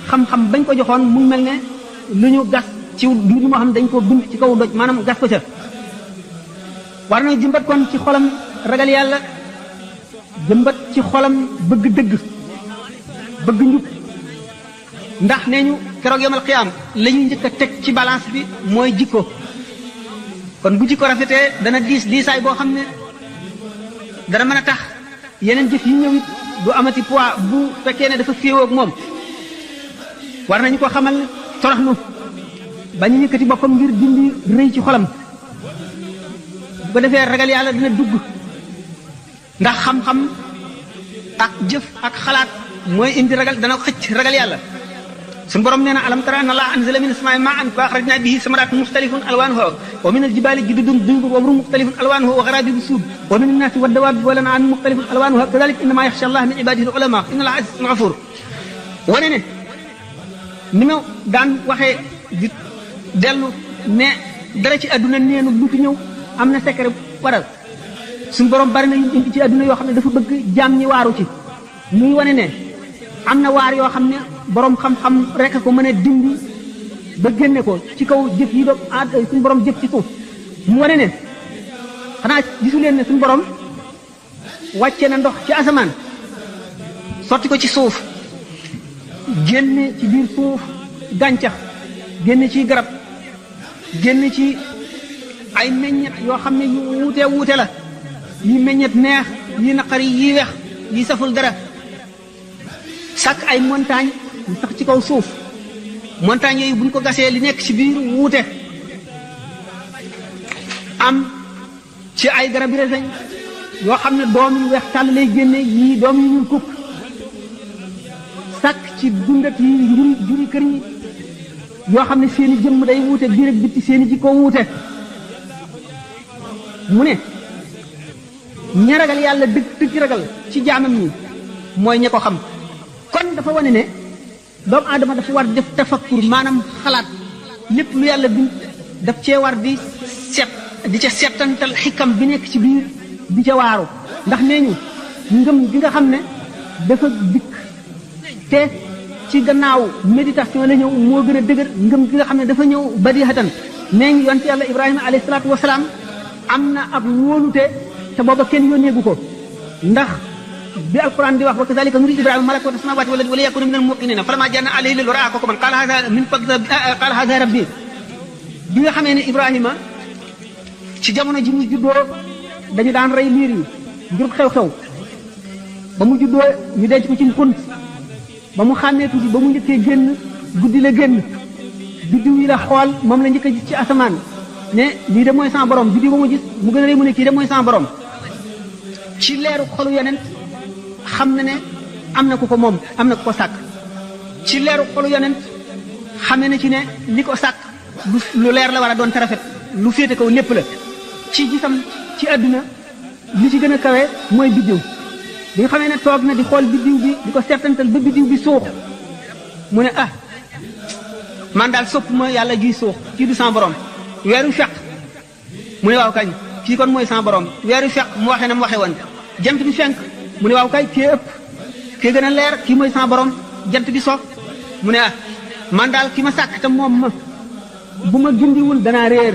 xam-xam bañ ko joxoon mu mel ne lu ñu gas ci mbir moo xam ne dañ ko bind ci kaw doj maanaam gas ko ca war na jëmbat kon ci xolam ragal yàlla jëmbat ci xolam bëgg dëgg bëgg njub ndax nee ñu keroog yomal xiyaam la ñuy njëkk a teg ci balance bi mooy jikko kon bu jikko rafetee dana diisaay boo xam ne dana mën a tax yeneen jëf yi ñëw it du amati poids bu fekkee ne dafa féewoo ak moom war nañu ko xamal toroxlu bañ a yëkkati boppam ngir dindi rëy ci xolam bu ko defee ragal yàlla dina dugg ndax xam-xam ak jëf ak xalaat mooy indi ragal dana xëcc ragal yàlla suñu borom nee na alam tara anna allaha anzala min as-samaa'i maa'an fa akhrajna bihi samaratin mukhtalifun alwanuha wa min al-jibali jududun bidun wa humrun mukhtalifun alwanuha wa gharabibu sud wa min an-nasi wad-dawabi wal an'ami mukhtalifun alwanuha kadhalika innama yakhsha allaha min ibadihi al-ulama inna allaha azizun ghafur wane ne ni ma daan waxee di dellu ne dara ci àdduna neenu lu fi ñëw am na secret waral suñu borom bari na yu indi ci àdduna yoo xam ne dafa bëgg jaam ñi waaru ci muy wane ne am na waar yoo xam ne borom xam-xam rek ko mën a dindi ba génne ko ci kaw jëf yi doom suñu borom jëf ci suuf mu wane ne xanaa gisu leen ne suñu borom wàcce na ndox ci asamaan sotti ko ci suuf génne ci biir suuf gàncax génne ci garab génne ci ay meññet yoo xam ne yu wuute la yi meññet neex yi naqari yi wex yi saful dara sàkk ay montagne yu sax ci kaw suuf montagne yooyu buñ ko gasee li nekk ci biir wuute am ci ay garab yi reseñ yoo xam ne doom yu weex tàll lay génne yii doom yu ñuul kukk sàkk ci dundat yi juri kër yi yoo xam ne seeni jëmm day wuute biir ak bitti seeni jikko wuute mu ne ña ragal yàlla dëgg ragal ci jaamam ñi mooy ña ko xam kon dafa wane ne doomu aadama dafa war def tafakkur maanaam xalaat lépp lu yàlla bind daf cee war di ca settantal xikam bi nekk ci biir di ca waaru ndax nee ñu ngëm gi nga xam ne dafa dikk te ci gannaaw méditation la ñëw moo gën a dëgër ngëm gi nga xam ne dafa ñëw badihatan nee ñu yonent yàlla Ibrahima alayhi salaatu wasalaam am na ak wóolute te booba kenn yónneegu ko ndax bi alquran di wax wa kazalika nuri Ibrahima malakuta samawati wal ardi wa li yakuna minal muqinin falamma janna alayhi lil ra'a ko man qala hadha rabbi bi nga xamee ne Ibrahima ci jamono ji mu juddoo dañu daan rey liir yi ngir xew-xew ba mu juddoo ñu denc ko ci xunt ba mu xàmmee tuuti ba mu njëkkee génn guddi la génn biddiw yi la xool moom la njëkk a gis ci asamaan ne lii de mooy sama borom biddiw ba mu gis mu gën a rëy mu ne kii de mooy sama borom ci leeru xolu yonent xam na ne am na ku ko moom am na ku ko sàkk ci leeru xolu yonent xamee na ci ne li ko sàkk lu leer la war a doon te rafet lu féete kaw lépp la ci gisam ci àdduna li ci gën a kawe mooy biddiw bi nga xamee ne toog na di xool biddiw bi di ko seetantal ba biddiw bi suux mu ne ah man daal sopp ma yàlla juy suux kii du sama borom weeru fekk mu ne waaw kañ kii kon mooy sama borom weeru fekk mu waxee na mu waxee woon jant bi fenk mu ne waaw kay kii ëpp kii gën a leer kii mooy sama borom jant bi soog mu ne ah man daal ki ma sàkk te moom ma bu ma gindiwul danaa réer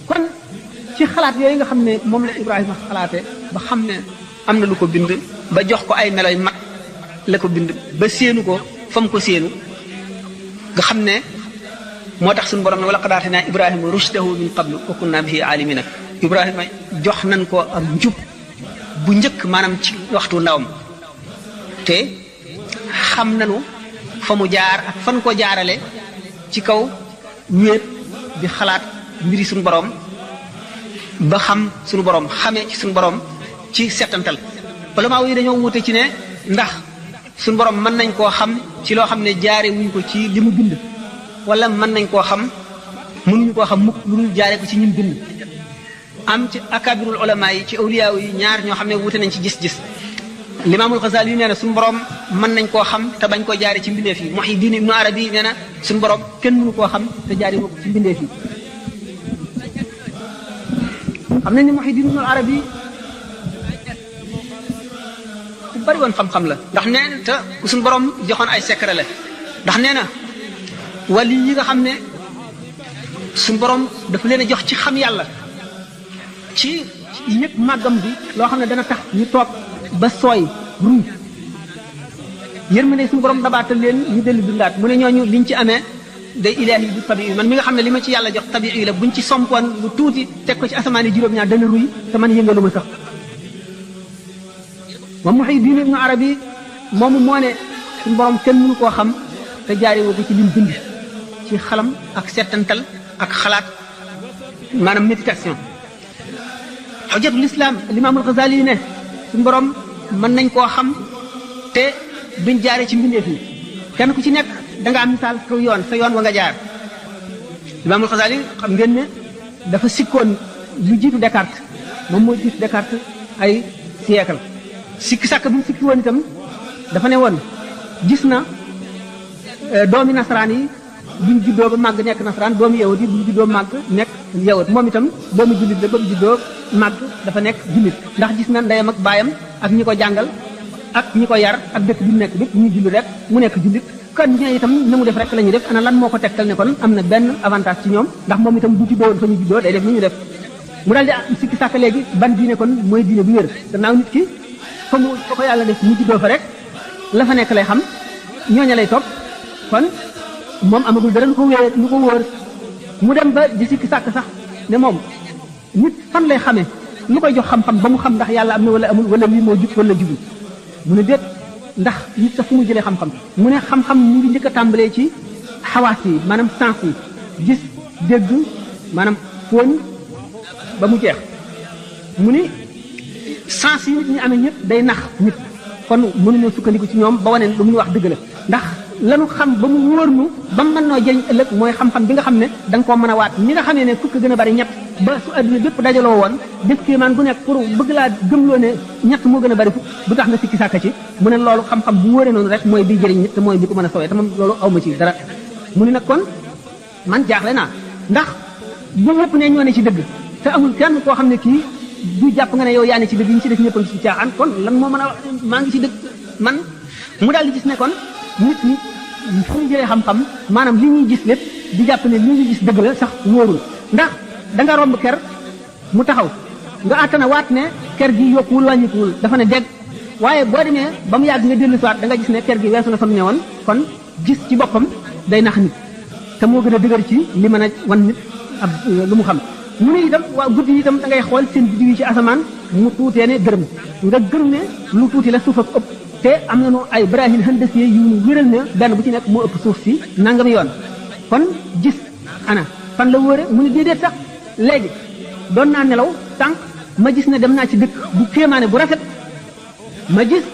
kon ci xalaat yooyu nga xam ne moom la Ibrahima xalaate ba xam ne am na lu ko bind ba jox ko ay meloy mat la ko bind ba séenu ko fa mu ko séenu nga xam ne moo tax suñu borom ne wala qad aatinaa Ibrahima rushdahu min qablu wa kunna bihi aalimina Ibrahima jox nañ ko am njub bu njëkk maanaam ci waxtu ndawam te xam nañu fa mu jaar ak fan ko jaarale ci kaw wéet di xalaat mbiri suñu borom ba xam suñu borom xamee ci suñu borom ci settantal ulama yi dañoo wute ci ne ndax suñu borom mën nañ koo xam ci loo xam ne jaare wuñ ko ci li mu bind wala mën nañ koo xam mënuñu koo xam mukk lu dul jaare ko ci ñim bind am ci akabirul ulama yi ci awliya yi ñaar ñoo xam ne wute nañ ci gis-gis limaamul Xasaali yi nee na suñu borom mën nañ koo xam te bañ koo jaare ci mbindeef yi Muhyiddin Ibnu Arabi nee na suñu borom kenn mënu koo xam te jaare ko ci mbindeef yi xam nañ ne Muhyiddin Ibnu Arabi ku bari woon xam-xam la ndax nee na te suñu borom joxoon ay secret la ndax nee na wali yi nga xam ne suñu borom dafa leen a jox ci xam yàlla ci yëg màggam bi loo xam ne dana tax ñu toog ba sooy ruy yërmande suñu borom dabaatal leen ñu dellu dundaat mu ne ñooñu liñ ci amee day ilaahi bu tabii man mi nga xam ne li ma ci yàlla jox tabii la buñ ci sompoon lu tuuti teg ko ci asamaan yi juróom-ñaar dana ruy te man yëngalu ma sax moom Muhyiddin Ibnu Arabi moomu moo ne suñu borom kenn mënu koo xam te jaari woo ko ci lim bind ci xalam ak settantal ak xalaat maanaam méditation xujjatul islam limaamul Xasaali yi ne suñu borom mën nañ koo xam te duñ jaare ci mbindeef yi kenn ku ci nekk da nga am misaal kaw yoon sa yoon wa nga jaar limaamul Xasaali xam ngeen ne dafa sikkoon lu jiitu Descartes moom moo jiitu Descartes ay siècle sikki sàkk bi mu sikki woon itam dafa ne woon gis na doomi nasaraan yi buñ juddoo ba màgg nekk nasaraan doomi yawut yi buñ juddoo màgg nekk yawut moom itam doomi jullit la ba mu juddoo màgg dafa nekk jullit ndax gis na ndeyam ak baayam ak ñi ko jàngal ak ñi ko yar ak dëkk bi mu nekk bépp ñu julli rek mu nekk jullit kon ñee itam na mu def rek la ñuy def ana lan moo ko tegtal ne kon am na benn avantage ci ñoom ndax moom itam bu juddoo woon fa ñu juddoo day def ni ñu def mu daal di sikki sàkk léegi ban diine kon mooy diine bu wér gannaaw nit ki fa ko yàlla def mu juddoo fa rek la fa nekk lay xam ñooña lay topp kon moom amagul dara lu ko wóor mu dem ba di sikki sàkk sax ne moom nit fan lay xamee lu koy jox xam-xam ba mu xam ndax yàlla am na wala amul wala lii moo jub wala jubul mu ne déet ndax nit sax fu mu jëlee xam-xam mu ne xam-xam mu ngi njëkk a tàmbalee ci xawaas yi maanaam sens yi gis dégg maanaam fóon ba mu jeex mu ni sens yi nit ñi amee ñëpp day nax nit kon mënuñoo sukkandiku ci ñoom ba wane lu mu ñu wax dëgg la ndax lanu xam ba mu wóor nu ba mën noo jëriñ ëllëg mooy xam-xam bi nga xam ne da nga koo mën a waat ni nga xamee ne fukk gën a bari ñett ba su adduna bépp dajaloo woon def kéemaan gu nekk pour bëgg laa gëmloo ne ñett moo gën a bari fukk bu tax nga sikki sàkka ci mu ne loolu xam-xam bu wóoree noonu rek mooy bi jëriñ nit te mooy bi ko mën a sowee te moom loolu awma ci dara mu ne nag kon man jaaxle naa ndax bu ñëpp ne ñoo ne ci dëgg te amul kenn koo xam ne kii du jàpp nga ne yow yaa ne ci dëgg ñi ci def ñëpp a ngi ci caaxaan kon lan moo mën a wax maa ngi ci dëgg man mu daal di gis ne kon nit ñi fu ñu jëlee xam-xam maanaam li ñuy gis lépp di jàpp ne li ñuy gis dëgg la sax wóorul ndax da nga romb ker mu taxaw nga àttana waat ne ker gi yokkuwul wàññikuwul dafa ne dégg waaye boo demee ba mu yàgg nga dellu si waat da nga gis ne ker gi weesu na fa mu ne woon kon gis ci boppam day nax nit te moo gën a dëgër ci li mën a wan nit ab lu mu xam mu ne itam waa guddi yi itam da ngay xool seen biddiw yi ci asamaan mu tuutee ne gërëm nga gëm ne lu tuuti la suuf ak ëpp te am nañu ay brahil handasiye yu ñu wéral ne benn bu ci nekk moo ëpp suuf si nangami yoon kon gis ana fan la wóore mu ne déedéet sax léegi doon naa nelaw tànk ma gis ne dem naa ci dëkk bu kéemaane bu rafet ma gis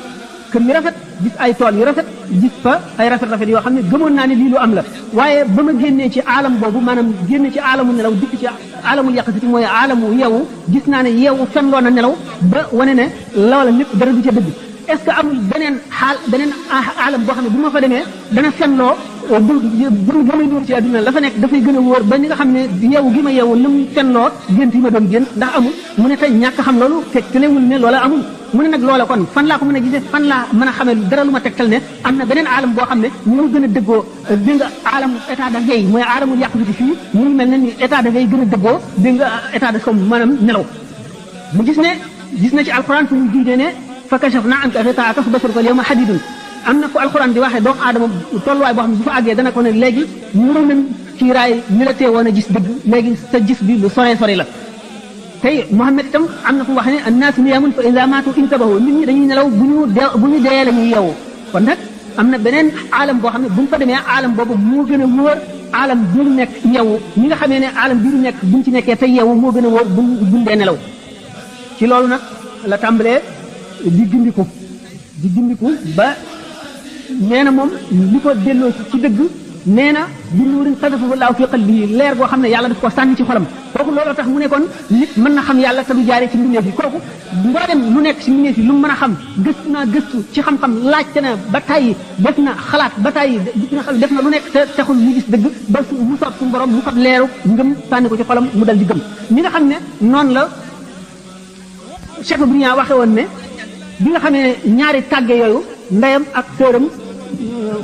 kër yu rafet gis ay tool yu rafet gis fa ay rafet-rafet yoo xam ne gëmoon naa ne lii lu am la waaye ba ma génnee ci aalam boobu maanaam génne ci aalamu nelaw dikk ci aalamul yàqasiti mooy aalamu yeewu gis naa ne yeewu fen loo na nelaw ba wane ne loola lépp dara du ca dëgg est-ce que amul beneen aalam boo xam ne bu ma fa demee dana fenloo bu gëmay dóor ci àdduna la fa nekk dafay gën a wóor ba ni nga xam ne yeewu gi ma yeewu lu mu fenloo gént yi ma doon gént ndax amul mu ne tey ñàkk xam loolu tegtalewul ne loola amul mu ne nag loola kon fan laa ko mën a gisee fan laa mën a xamee dara lu ma tegtal ne am na beneen aalam boo xam ne moo gën a dëggoo dégg nga aalam état de veille mooy aalamul yàqu fii mu ngi mel ne ni état de veille gën a dëggoo dégg nga état de somme maanaam nelaw mu gis na ci alxuraan fu mu jiitee ne fa kashafnaa anka ghitaa'aka fa basaruka al-yawma hadiidun am na ko alxuraan di waxee doomu aadama tolluwaay boo xam ne bu fa àggee dana ko ne léegi muru nañ ci raay mi la teewoon a gis dëgg léegi sa gis bi lu sore sore la tey Muhammad itam am na fu mu wax ne annaasu niyaamun fa izaa maatu intabahu nit ñi dañuy nelaw bu ñu dee la ñuy yeewu kon nag am na beneen aalam boo xam ne bu ñu fa demee aalam boobu moo gën a wóor aalam bi ñu nekk yeewu ñi nga xamee ne aalam bi ñu nekk buñ ci nekkee te yeewu moo gën a wóor buñ dee nelaw ci loolu nag la tàmbalee di gindiku ba nee na moom li ko delloo ci dëgg nee na bi nuurin qadafahu llaahu fi qalbihi leer goo xam ne yàlla daf ko sànni ci xolam kooku looloo tax mu ne kon nit mën na xam yàlla te du jaaree ci mbindeef yi kooku mboolem lu nekk ci mbindeef yi lu mu mën a xam gëstu ci xam-xam laajte na ba tàyyi def na xalaat ba tàyyi def na lu nekk te taxul ñu gis dëgg ba mu soob suñu borom mu fab leeru ngëm sànni ko ci xolam mu dal di gëm ñi nga xam ne noonu la Cheikh Briand waxe woon ne bi nga xamee ñaari tàgge yooyu ndeyam ak sëram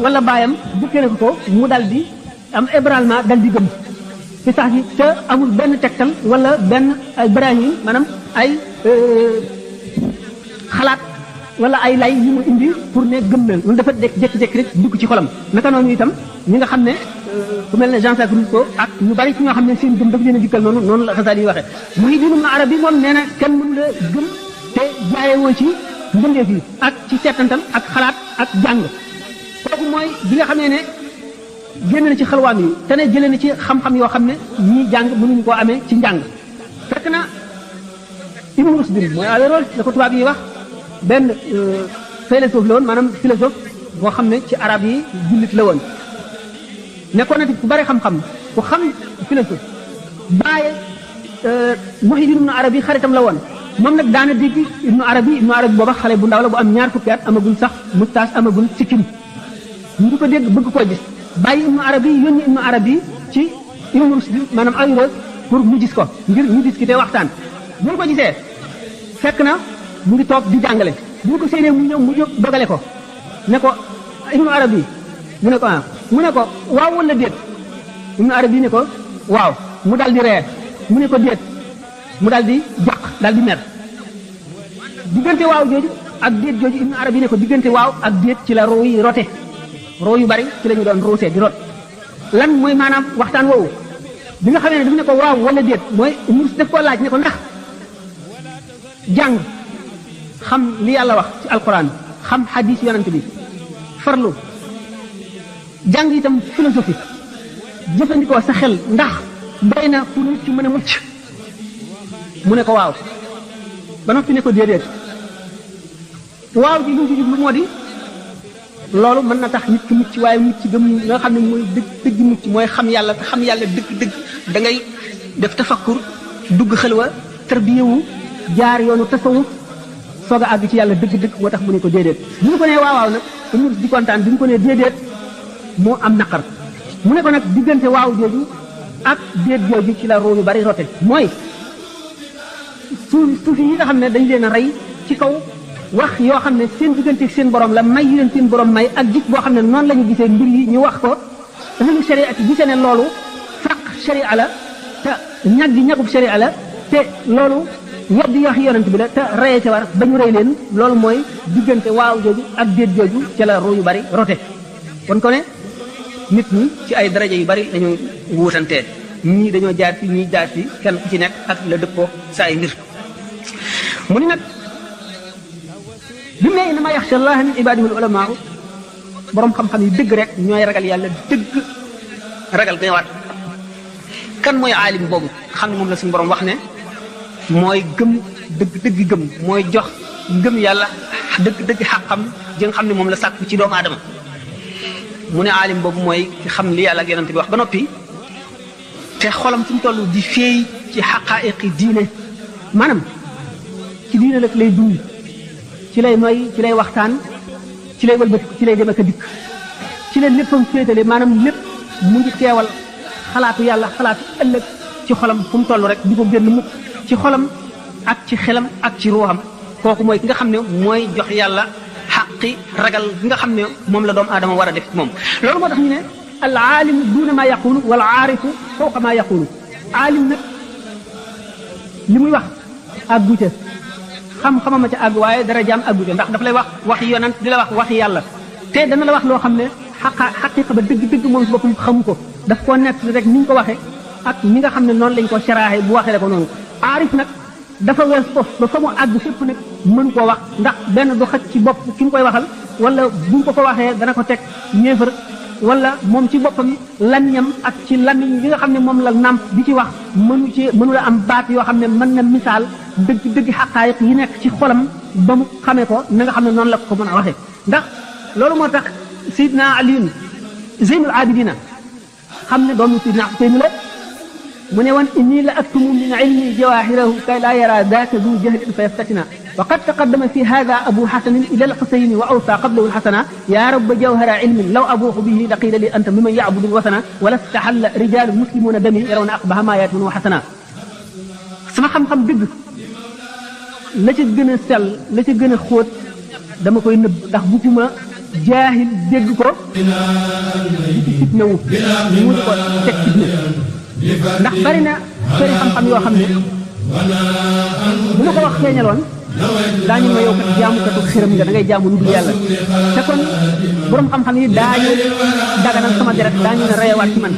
wala baayam bukkee na ko mu dal di am ébranlement dal di gëm ci sax yi te amul benn tegtal wala benn ay brahim maanaam ay xalaat wala ay lay yu mu indi pour ne gëm na loolu dafa jékki-jékki rek dugg ci xolam naka noonu itam ñi nga xam ne ku mel ne Jean-Jacques Rousseau ak ñu bari ci ñoo xam ne seen gëm daf leen a dikkal noonu la Xasaali yi waxee Muhyiddin Ibn Arabi moom nee na kenn mënu la gëm te jaayewoo ci mbindeef yi ak ci seetantal ak xalaat ak jàng kooku mooy bi nga xamee ne génn na ci xalwaam yi te ne jëlee na ci xam-xam yoo xam ne ñii jàng mënuñu koo amee ci njàng fekk na Ibn Rushdin mooy Averroès la ko tubaab yi wax benn philosophe la woon maanaam philosophe boo xam ne ci arab yi jullit la woon nekkoon na ku bari xam-xam ku xam philosophe bàyyi Muhyiddin Ibn Arabi xaritam la woon moom nag daana dégg Ibnu Arabi booba xale bu ndaw la bu am ñaar fukki at amagul sax moustache amagul sikkim ñu di ko dégg bëgg koo gis bàyyi Ibnu Arabi yónni Ibnu Arabi ci Ibn Rushdin maanaam Averroès pour mu gis ko ngir ñu discuter waxtaan bu ñu ko gisee fekk na mu ngi toog di jàngale bu ñu ko séenee mu ñëw mu jóg dogale ko ne ko Ibnu Arabi mu ne ko mu ne ko waaw wala déet Ibnu Arabi ne ko waaw mu dal di ree mu ne ko déet mu daal di jàq daal di mer diggante waaw jooju ak déet jooju Ibnu Arabi ne ko diggante waaw ak déet ci la ruu yi rote roo yu bari ci la ñu doon ruusee di rot lan mooy maanaam waxtaan woowu bi nga xamee ne daf ne ko waaw wala déet mooy Iblis daf koo laaj ne ko ndax jàng xam li yàlla wax ci alquran xam xadis yonent bi farlu jàng itam philosophie jëfandikoo sa xel ndax doy na pour nit ci mën a mucc mu ne ko waaw ba noppi ne ko déedéet waaw ji ñu ci jublu moo di loolu mën na tax nit ki mucc waaye mucc gëm nga xam ne mooy dëgg mucc mooy xam yàlla te xam yàlla dëgg da ngay def tafakkur dugg xelwa tarbiyewu jaar yoonu tasawuf soog a àgg ci yàlla dëgg moo tax mu ne ko déedéet bu ñu ko nee waaw nag mu di kontaan bi ñu ko nee déedéet moo am naqar mu ne ko nag diggante waaw jooju ak déet jooju ci la roo yu bari rote mooy suufi yi nga xam ne dañ leen a rey ci kaw wax yoo xam ne seen diggante seen borom la may yi leen seen borom may ak gis boo xam ne noonu la ñu gisee mbir yi ñu wax ko ahlu sharia ci gisee ne loolu faq sharia la te ñag gi ñagub sharia la te loolu weddi wax yonent bi la te reye ca war ba ñu rey leen loolu mooy diggante waaw jooju ak déet jooju ca la roo yu bari rote kon ko ne nit ñi ci ay daraja yu bari dañoo wuutantee ñii dañoo jaar fi ñii jaar fi kenn ku ci nekk ak la dëppoo sa ay mbir mu ni nag bi mu ne innama yaxsha allaha min ibadihi al ulamaa borom xam-xam yi dëgg rek ñooy ragal yàlla dëgg ragal gën a waat kan mooy aalim boobu xam ne moom la suñu borom wax ne mooy gëm dëgg gëm mooy jox gëm yàlla dëgg xaqam ji nga xam ne moom la sàkku ci doomu aadama mu ne aalim boobu mooy ki xam li yàlla ak yonent bi wax ba noppi te xolam fu mu toll di feey ci xaqaa'iqi diine maanaam ci diine la lay dund ci lay noy ci lay waxtaan ci lay wëlbati ci lay dem ak a dikk ci la léppam féetale maanaam lépp mu ngi teewal xalaatu yàlla xalaatu ëllëg ci xolam fu mu toll rek di ko génn mukk ci xolam ak ci xelam ak ci ruuxam kooku mooy ki nga xam ne mooy jox yàlla xaqi ragal gi nga xam ne moom la doomu aadama war a def moom loolu moo tax ñu ne al aalim duuna maa yaqulu wal aarifu fawqa maa yaqulu aalim nag li muy wax àggu ca xam-xamama ca àgg waaye dara jaam àggu ca ndax daf lay wax waxi yonent di la wax waxi yàlla te dana la wax loo xam ne xaqiqa ba dëgg moom si boppam xamu ko daf koo nekk rek ni ñu ko waxee ak ñi nga xam ne noonu lañ ko saraaxe bu waxee ko noonu aarif nag dafa wees ko ba fa mu àgg fépp nag mën koo wax ndax benn du xaj ci bopp ki mu koy waxal wala bu ñu ko waxee dana ko teg ñeefar wala moom ci boppam lamiñam ak ci lamiñ yi nga xam ne moom la nàmp di ci wax mënu la am baat yoo xam ne mën na misaal dëgg xaqaayiq yi nekk ci xolam ba mu xamee ko na nga xam ne noonu la ko mën a waxee ndax loolu moo tax Seydina Aliyun Zeynul Abidina xam ne doomu Seydina Xuseyn la mu ne woon inni la aktumu min ilmi jawahirahu kay laa yara daaka du jahlin fa yaftatina wa qad taqaddama fi hada abu xasanin ila alxusayni wa awsa qablahu alxasana ya rabba jawhara ilmin law abuuxu bihi la qiila li anta miman yacbudu alwasana wala staxalla rijalu muslimuna dami yarawna aqbaha ma yaatun wa xasana sama xam-xam dëgg la ca gën a sell la ca gën a xóot dama koy nëbb ndax bu ma jaahil dégg ko di ci fitna wu mu di ko teg fitna ndax bari na sëri xam-xam yoo xam ne bu ma ko wax feeñaloon daañu ma yow kat jaamukatu xërëm nga da ngay jaamu lu dul yàlla te kon borom xam-xam yi daañu daganal sama deret daañu ne reyewaat ci man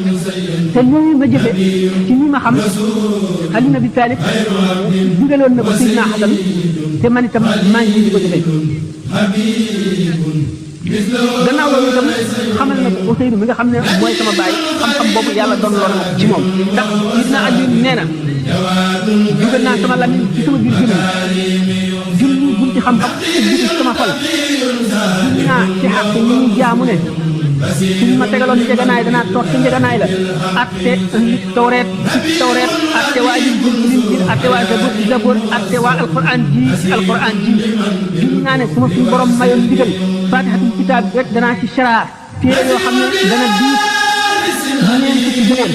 te nii ma jëfe ci nii ma xam Ali ibn Abi Talib digaloon na ko Seydina Xasan te man itam maa ngi di ko jëfe gannaaw loolu itam xamal na ko Ousseynou mi nga xam ne mooy sama baay xam-xam boobu yàlla doon lool na ko ci moom ndax gis naa Aliou nee na dugal naa sama lamiñ ci sama biir gémmiñ julli bunti xam-xam ubbi ci sama xol julli naa ci xaq yi ñuy jaamu ne suñ ma tegaloon njëganaay danaa toog ci njëganaay la atte tawreet atte waa Injiil atte waa Zabuur atte waa alquran ji julli naa ne su ma suñu borom mayoon ndigal faatihatul kitaab rek danaa ci sharaa téere yoo xam ne dana diit mu neen ko ci jëleen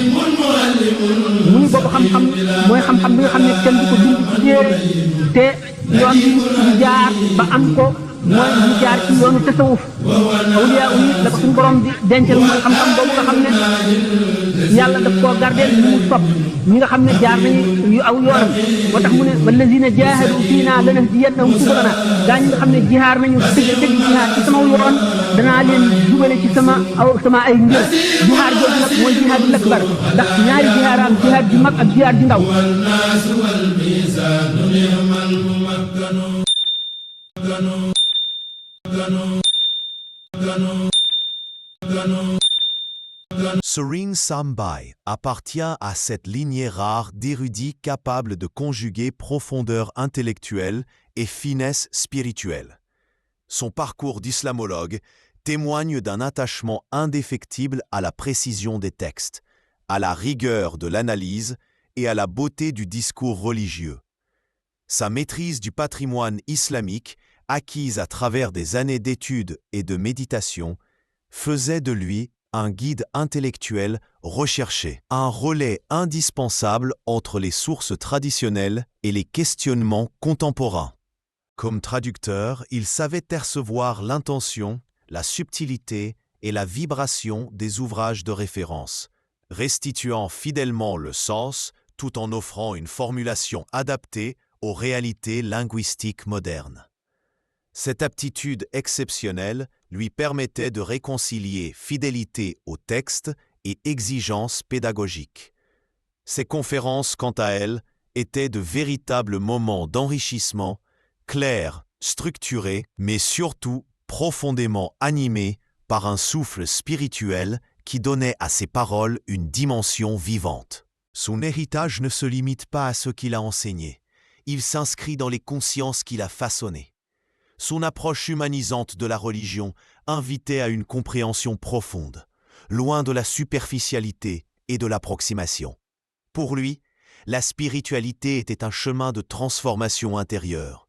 muy boobu xam-xam mooy xam-xam bi nga xam ne kenn du ko bind ci téere te yoon bi di jaar ba am ko mooy ñu jaar ci yoonu tasawuf awliya yi la ko suñu borom di dencal mooy xam-xam boobu nga xam ne yàlla daf koo gardeel ñu mu sopp ñi nga xam ne jaar nañu yu aw yoonam moo tax mu ne wallazina jahadu fiina lanahdiyannahum subulana gaa ñi nga xam ne jihaar nañu dëgg jihaar ci sama yoon danaa leen jubale ci sama ay ngir jihaar jooju nag mooy jihaadul akbar ndax ñaari jihaar am jihaar ju mag ak jihaar ju ndaw Serene Sam Bai appartient à cette lignée rare d'érudits capables de conjuguer profondeur intellectuelle et finesse spirituelle. Son parcours d'islamologue témoigne d'un attachement indéfectible à la précision des textes, à la rigueur de l'analyse et à la beauté du discours religieux. Sa maîtrise du patrimoine islamique, acquise à travers des années d'études et de méditation, faisait de lui un guide intellectuel recherché, un relais indispensable entre les sources traditionnelles et les questionnements contemporains. Comme traducteur, il savait percevoir l'intention, la subtilité et la vibration des ouvrages de référence, restituant fidèlement le sens tout en offrant une formulation adaptée aux réalités linguistiques modernes. Cette aptitude exceptionnelle lui permettait de réconcilier fidélité au texte et exigence pédagogique. Ses conférences, quant à elles, étaient de véritables moments d'enrichissement, clairs, structurés, mais surtout profondément animés par un souffle spirituel qui donnait à ses paroles une dimension vivante. Son héritage ne se limite pas à ce qu'il a enseigné. Il s'inscrit dans les consciences qu'il a façonnées. Son approche humanisante de la religion invitait à une compréhension profonde, loin de la superficialité et de l'approximation. Pour lui, la spiritualité était un chemin de transformation intérieure,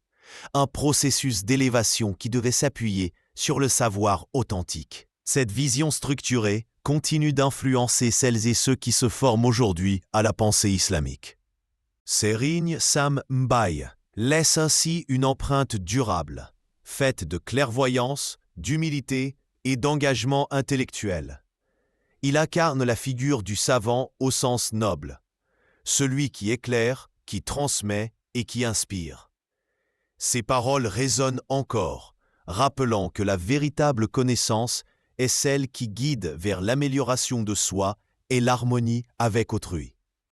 un processus d'élévation qui devait s'appuyer sur le savoir authentique. Cette vision structurée continue d'influencer celles et ceux qui se forment aujourd'hui à la pensée islamique. Serene Sam Mbaye laisse ainsi une empreinte durable, faite de clairvoyance, d'humilité et d'engagement intellectuel. Il incarne la figure du savant au sens noble, celui qui éclaire, qui transmet et qui inspire. Ses paroles résonnent encore, rappelant que la véritable connaissance est celle qui guide vers l'amélioration de soi et l'harmonie avec autrui.